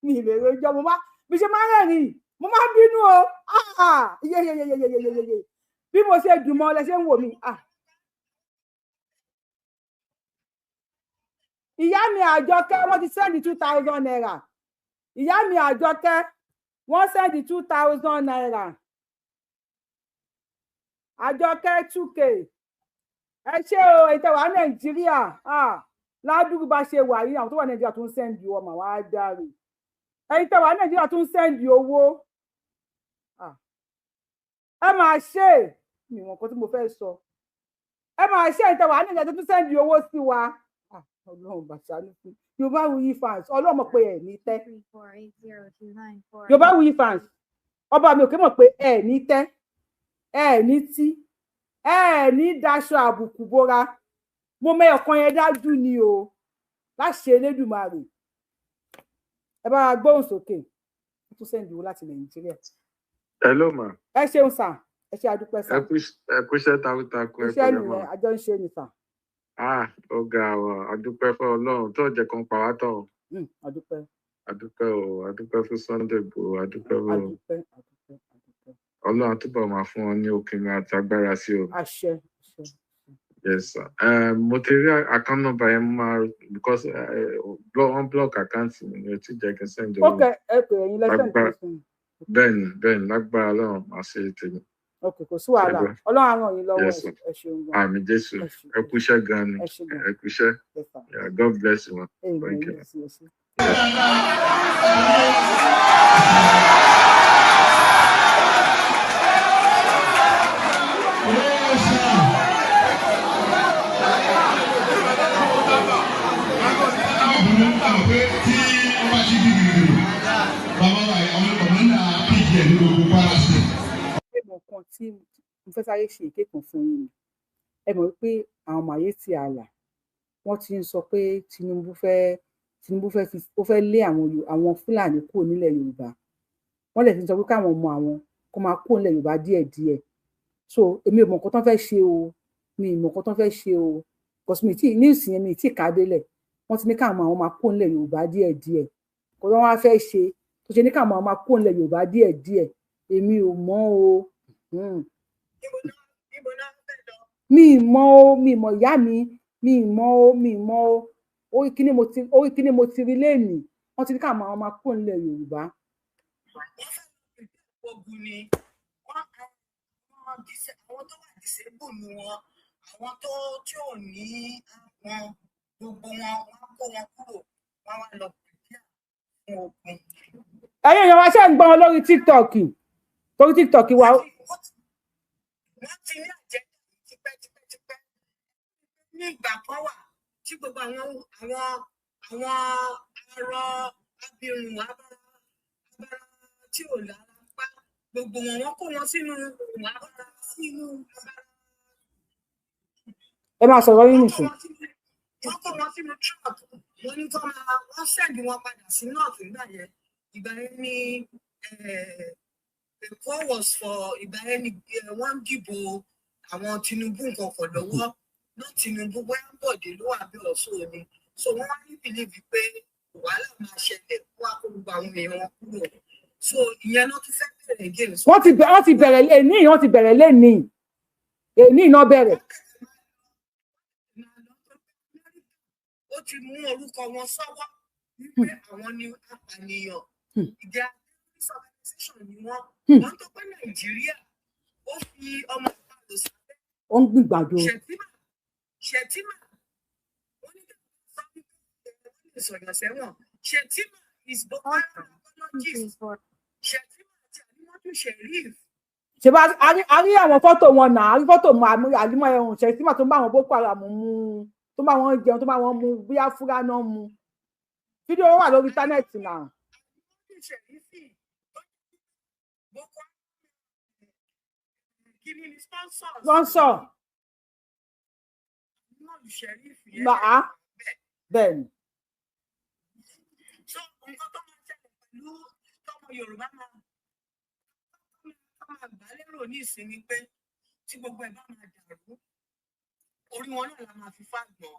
mi lè rojọ́. Mo máa bí ṣe máa ń rẹ́rìn, mo máa ń bínú o. Yeyeyeyeyeyeye, bí mo ṣe dùn mọ́ lẹ ṣe ń wò mí. Ìyá mi Àjọkẹ́, wọ́n ti send 2,000 naira. Ìyá mi Àjọkẹ́, wọ́n send 2,000 naira. Àjọkẹ́ 2K, ẹ ṣé o. Ètò wa Nàìjíríà ládùúgbò bá ṣe wà yìí, àwọn tó wà Nàìjíríà tó ń send ọmọ wa dáre. Ẹ̀yin tó wà Nàìjíríà tó ń send owó, ẹ máa ṣe mi wọn kan tí mo fẹ́ sọ. Ẹ máa ṣe, ẹ̀yin tó wà Nàìjíríà tó ń send owó sí wa. Ọlọ́run bàṣà ní fún Yorùbáwùyí fans, Ọlọ́run mọ̀ pé ẹ̀ ní tẹ́. Yorùbáwùyí fans, ọba mi ò ké mọ̀ pé ẹ̀ ní tẹ́, ẹ̀ ní tí, ẹ̀ ní daṣọ àbùkù bóra. Mo mẹ́yọ̀ kan yẹn dájú ni o, láṣẹ Elédùmarè. Ẹ bá wa gbóhùn sókè, ó tún send owó láti Nàìjíríà. Hello ma. Ẹ ṣeun sà, ẹ ṣe, àdúpẹ́ sà. Ẹ kú iṣẹ́ takuntakun, ẹ iṣẹ́ pẹ̀lẹ́ ma. nìyẹn, àjọ ń ṣe ni sà. Ah, ó ga ọ, àdúpẹ́ fún Ọlọ́run tó jẹ́ kan pa wá tán o. Àdúpẹ́. Àdúpẹ́ o, àdúpẹ́ fún Sunday Igboho, àdúpẹ́ fún Àdúpẹ́, àdúpẹ́, àdúpẹ́. Ọlọ́run túbọ̀ máa fún wọn ní okun àti agbára sí o. Àṣẹ, àṣẹ. Yes sir. Mo ti rí account number yẹn, mo máa because wọ́n block account mi ni o ti jẹ́ kí n send owó. Ok, ẹ pè ẹ̀yin lẹ́sẹ̀ Lágbára nìkan fún mi. Bẹ́ẹ̀ni, bẹ́ẹ̀ni, lágbára Ọlọ́run máa ṣe tèmi. Ok, kò sí wàhálà. Ṣẹgbẹ́. Ọlọ́run á ràn yín lọ́wọ́. Yes sir. Ẹ ṣeun gan. Àmín Jésù. Ẹ ṣe. Ẹ kú iṣẹ́ gan ni. Ẹ ṣe gan. Ẹ kú iṣẹ́. Yes sir. Yeah, God bless you ma. Amen. Thank you. Yes, yes. Pé tí wọ́n bá ti di gìrìgìrì, bàbá wa yìí, àwọn kọ̀mọ́ndà PGN ní gbogbo Kwara State. Ẹ mọ̀ kan tí mo fẹ́ sáré ṣe èké kan fún yín ni. Ẹ mọ̀ wípé àwọn Miyetti Allah, wọ́n ti ń sọ pé Tinubu fẹ́ fi ó fẹ́ lé àwọn Fúlàní kúrò nílẹ̀ Yorùbá. Wọ́n lè ti sọ pé káwọn ọmọ àwọn kó máa kúrò nílẹ̀ Yorùbá díẹ̀díẹ̀. So èmi ò mọ̀ nǹkan tó fẹ́ ṣe o, mi ì mọ̀ nǹkan tó fẹ́ ṣe o, because mi tí news yẹn mi tí kà á délẹ̀. Wọ́n ti ní káwọn àwọn máa kúrò nílẹ̀ Yorùbá díẹ̀díẹ̀. Kò tó wọ́n á fẹ́ ṣe tó ṣe ní káwọn àwọn máa kúrò nílẹ̀ Yorùbá díẹ̀díẹ̀, èmi ò mọ̀ o. Mi ì mọ̀ o, mi ì mọ̀ ìyá mi, mi ì mọ̀ o, mi ì mọ̀ o. Orí kíní mo ti rí lénìí, wọ́n ti ní káwọn àwọn máa kúrò nílẹ̀ Yorùbá. Ogun ni wọ́n. Àwọn tó wà disable ni wọn, àwọn tó tí ò ní àwọn, gbogbo wọn, wọ́n kó wọn kúrò, wọ́n wá lọ prepare fún ogun. Ẹ̀yin èèyàn wa, ṣe ń gbọ́ wọn lórí TikTok? Torí TikTok wa. Wọ́n ti ní àjẹjà tipẹ́tipẹ́tipẹ́. Ní ìgbà kan wà tí gbogbo àwọn arọ, abirùn, abara abara tí ò lára pa, gbogbo wọn, wọ́n kó wọn sínú abara, sínú abara. Ẹ máa sọ̀rọ̀ yín nìsín. Wọ́n kó wọn sínú truck, wọ́n ní kó máa wọ́n send wọn padà sí north nígbà yẹn. Ìgbà yẹn ni Èkó was for, ìgbà yẹn ni wọ́n ń dìbò àwọn Tinubu nǹkan kan lọ́wọ́ náà. Tinubu, bóyá Bọ̀dé ló wà bí ọ̀ṣọ́ ni. So wọ́n wá ní believe pé wàhálà máa ṣẹlẹ̀, kó wá kó gbogbo àwọn èèyàn wọn kúrò. So ìyẹn náà tún fẹ́ bẹ̀rẹ̀ again. Wọ́n ti bẹ̀rẹ̀ èní, wọ́n ti bẹ̀rẹ̀ lẹ́nìí, èní iná bẹ̀rẹ̀. Ó ti mú orúkọ wọn sọ́wọ́ wípé àwọn ni apànìyàn, ìdí terrorist organization ni wọ́n. Wọ́n tó pé Nàìjíríà, ó fi ọmọ ìpàdé sábẹ́. Ó ń gbìgbàdo. Shettima, Shettima, wọ́n ní kí wọ́n sọ wípé wọ́n lè sọ̀yàn sẹ́wọ̀n. Shettima is Boko Haram apologist. Shettima àti Alimatu Sheriff. Ṣe bá a rí àwọn fọ́tò wọn náà, a rí fọ́tò àlímọ̀ ẹ̀hún Shettima tó ń bá àwọn Boko Haram mu, tó bá wọn jẹun, tó bá wọn mu, bóyá fúra náà mu. Fídíò wọn wà lórí íńtánẹ́ẹ̀tì náà. Alimatu Sheriff Boko Haram kí ni sponsor. Sponsor. Alimatu Sheriff yẹn. Màá bẹ́ẹ̀ ni. So nǹkan tó máa ṣẹlẹ̀ pẹ̀lú tọmọ Yorùbá máa gbà lérò ní ìsinmi pé tí gbogbo ẹ̀ bá máa dàrú, orí wọn náà la máa fi fàgbọ́n.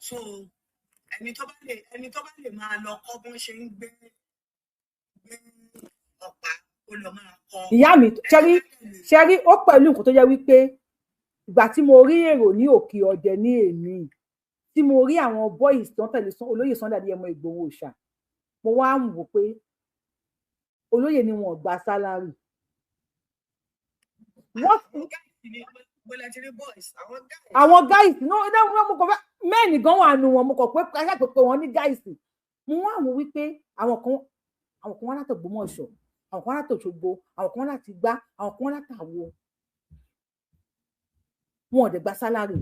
So ẹni tó bá lè máa lọ kọ́ bọ́n ṣe ń gbé ọ̀pá, kó lọ máa kọ́. Ìyá mi, ṣẹ́rí ṣẹ́rí, ó pẹ̀lú nǹkan tó jẹ́ wípé ìgbà tí mo rí èrò ní Òkè Ọdẹ ní èmi, tí mo rí àwọn boys tó ń tẹ̀lé olóyè Sunday Adéyẹmọ Ìgbòho Òòṣà, mo wá ń wò pé olóyè ni wọn ò gba salary. Bọ́lá ti rí boys, àwọn guys. Àwọn guys, no no no, mo kàn fẹ́ mẹ́ẹ̀nì gan wà nù wọn, mo kàn pé aṣáàpè pé wọ́n ní guys. Mo wá wò wípé àwọn kan wá láti Ògbómọ̀ṣọ́, àwọn kan wá láti Òṣogbo, àwọn kan wá láti gbá, àwọn kan wá láti àwo. Wọn ò dẹ̀ gba salary,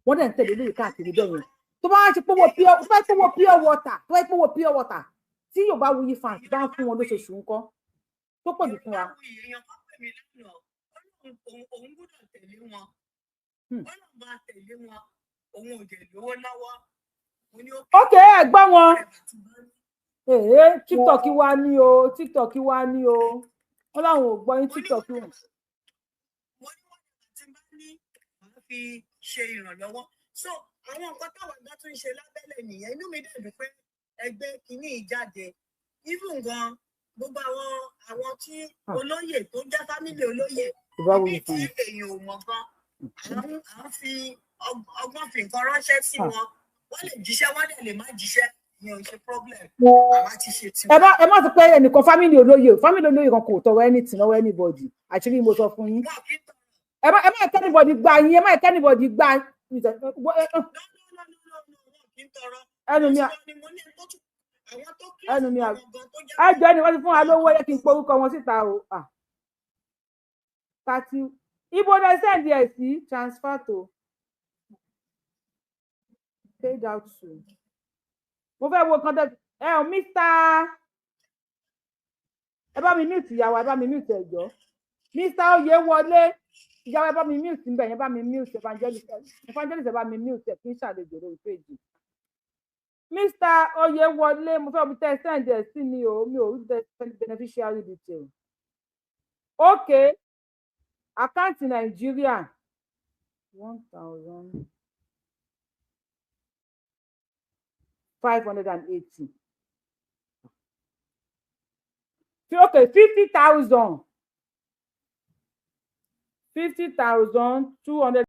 wọ́n dẹ̀ ń tẹ̀lé lórí káàkiri bẹ́ẹ̀ yẹn. Tó bá wá ṣe pé tó bá pówó pure water, tó bá pówó pure water tí Yorùbá Wuyi fans bá ń fún wọn lóṣooṣù ńkọ́, tó pọ̀ jù fún wa. Èèyàn kan pè mí lánàá, ó lóun òun gbọ́dọ̀ tẹ̀lé wọn, ó lóun máa tẹ̀lé wọn, òun ò dẹ̀ lówó lọ́wọ́. Mo ní Ok, ẹ gbọ́ wọn. Ee, TikTok wa ní o, TikTok wa ní o, wọn làwọn ò gbọ́ yín, TikTok wọn. Mo ní wọ́n tí n bá ní màá fi ṣe ìrànlọ́wọ́. So àwọn nǹkan táwọn ẹgbẹ́ tún ń ṣe lábẹ́lẹ̀ nìyẹn. Inú mi dẹ̀ dùn pé ẹgbẹ́ kìíní yìí jáde. Even gan, gbogbo àwọn tí olóyè tó jẹ́ family olóyè Yorùbá ibi Wuyi tí fans. èèyàn ò mọ̀ gan, à ń fi ọgbọ́n fi nǹkan ránṣẹ́ sí wọn. Wọ́n lè jíṣẹ́, wọ́n dẹ̀ lè má jíṣẹ́, ìyẹn ò ṣe problem. Àwa ti ṣe tiwa. Ẹ má sọ pé ẹnìkan family olóyè, family olóyè kan kò tọrọ anything lọ́wọ́ anybody. Àṣírí mo sọ fún yín. Wọn kì í tọrọ. Ẹ má kẹ́ anybody gbà yín, ẹ má kẹ́ anybody gbà. No, no, no, no, no, no, wọn kì í tọrọ. Ẹnu mi Mo ti lọ ni mo ní ẹni tó tún àwọn tó close ẹnu mi mọ́ wọn gan tó jẹ́ ẹ jọ, ẹni wọ́n ti fún wa lówó, yẹ kí n porúkọ wọn síta o. Ah, 30, ibo lẹ send ẹ sí? Transfer to, paid out to. Mo fẹ́ wo kan tẹ ẹ ò Mr. Ẹ bá mi mute ìyàwó, ẹ bá mi mute, ẹ jọ̀ọ́. Mr. Oyèwọlé, ìyàwó, ẹ bá mi mute níbẹ̀ yẹn, bá mi mute. Evangelist, evangelist, ẹ bá mi mute ẹ, kí n ṣàlejò lórí péjì. Mr. Oyèwọlé, mo fẹ́ bí tẹ send ẹ sí ni o, mi ò rí tẹ send beneficiary detail. Okay, àkáǹtì Nàìjíríà, 1,580. Okay, 50,000, 50,200.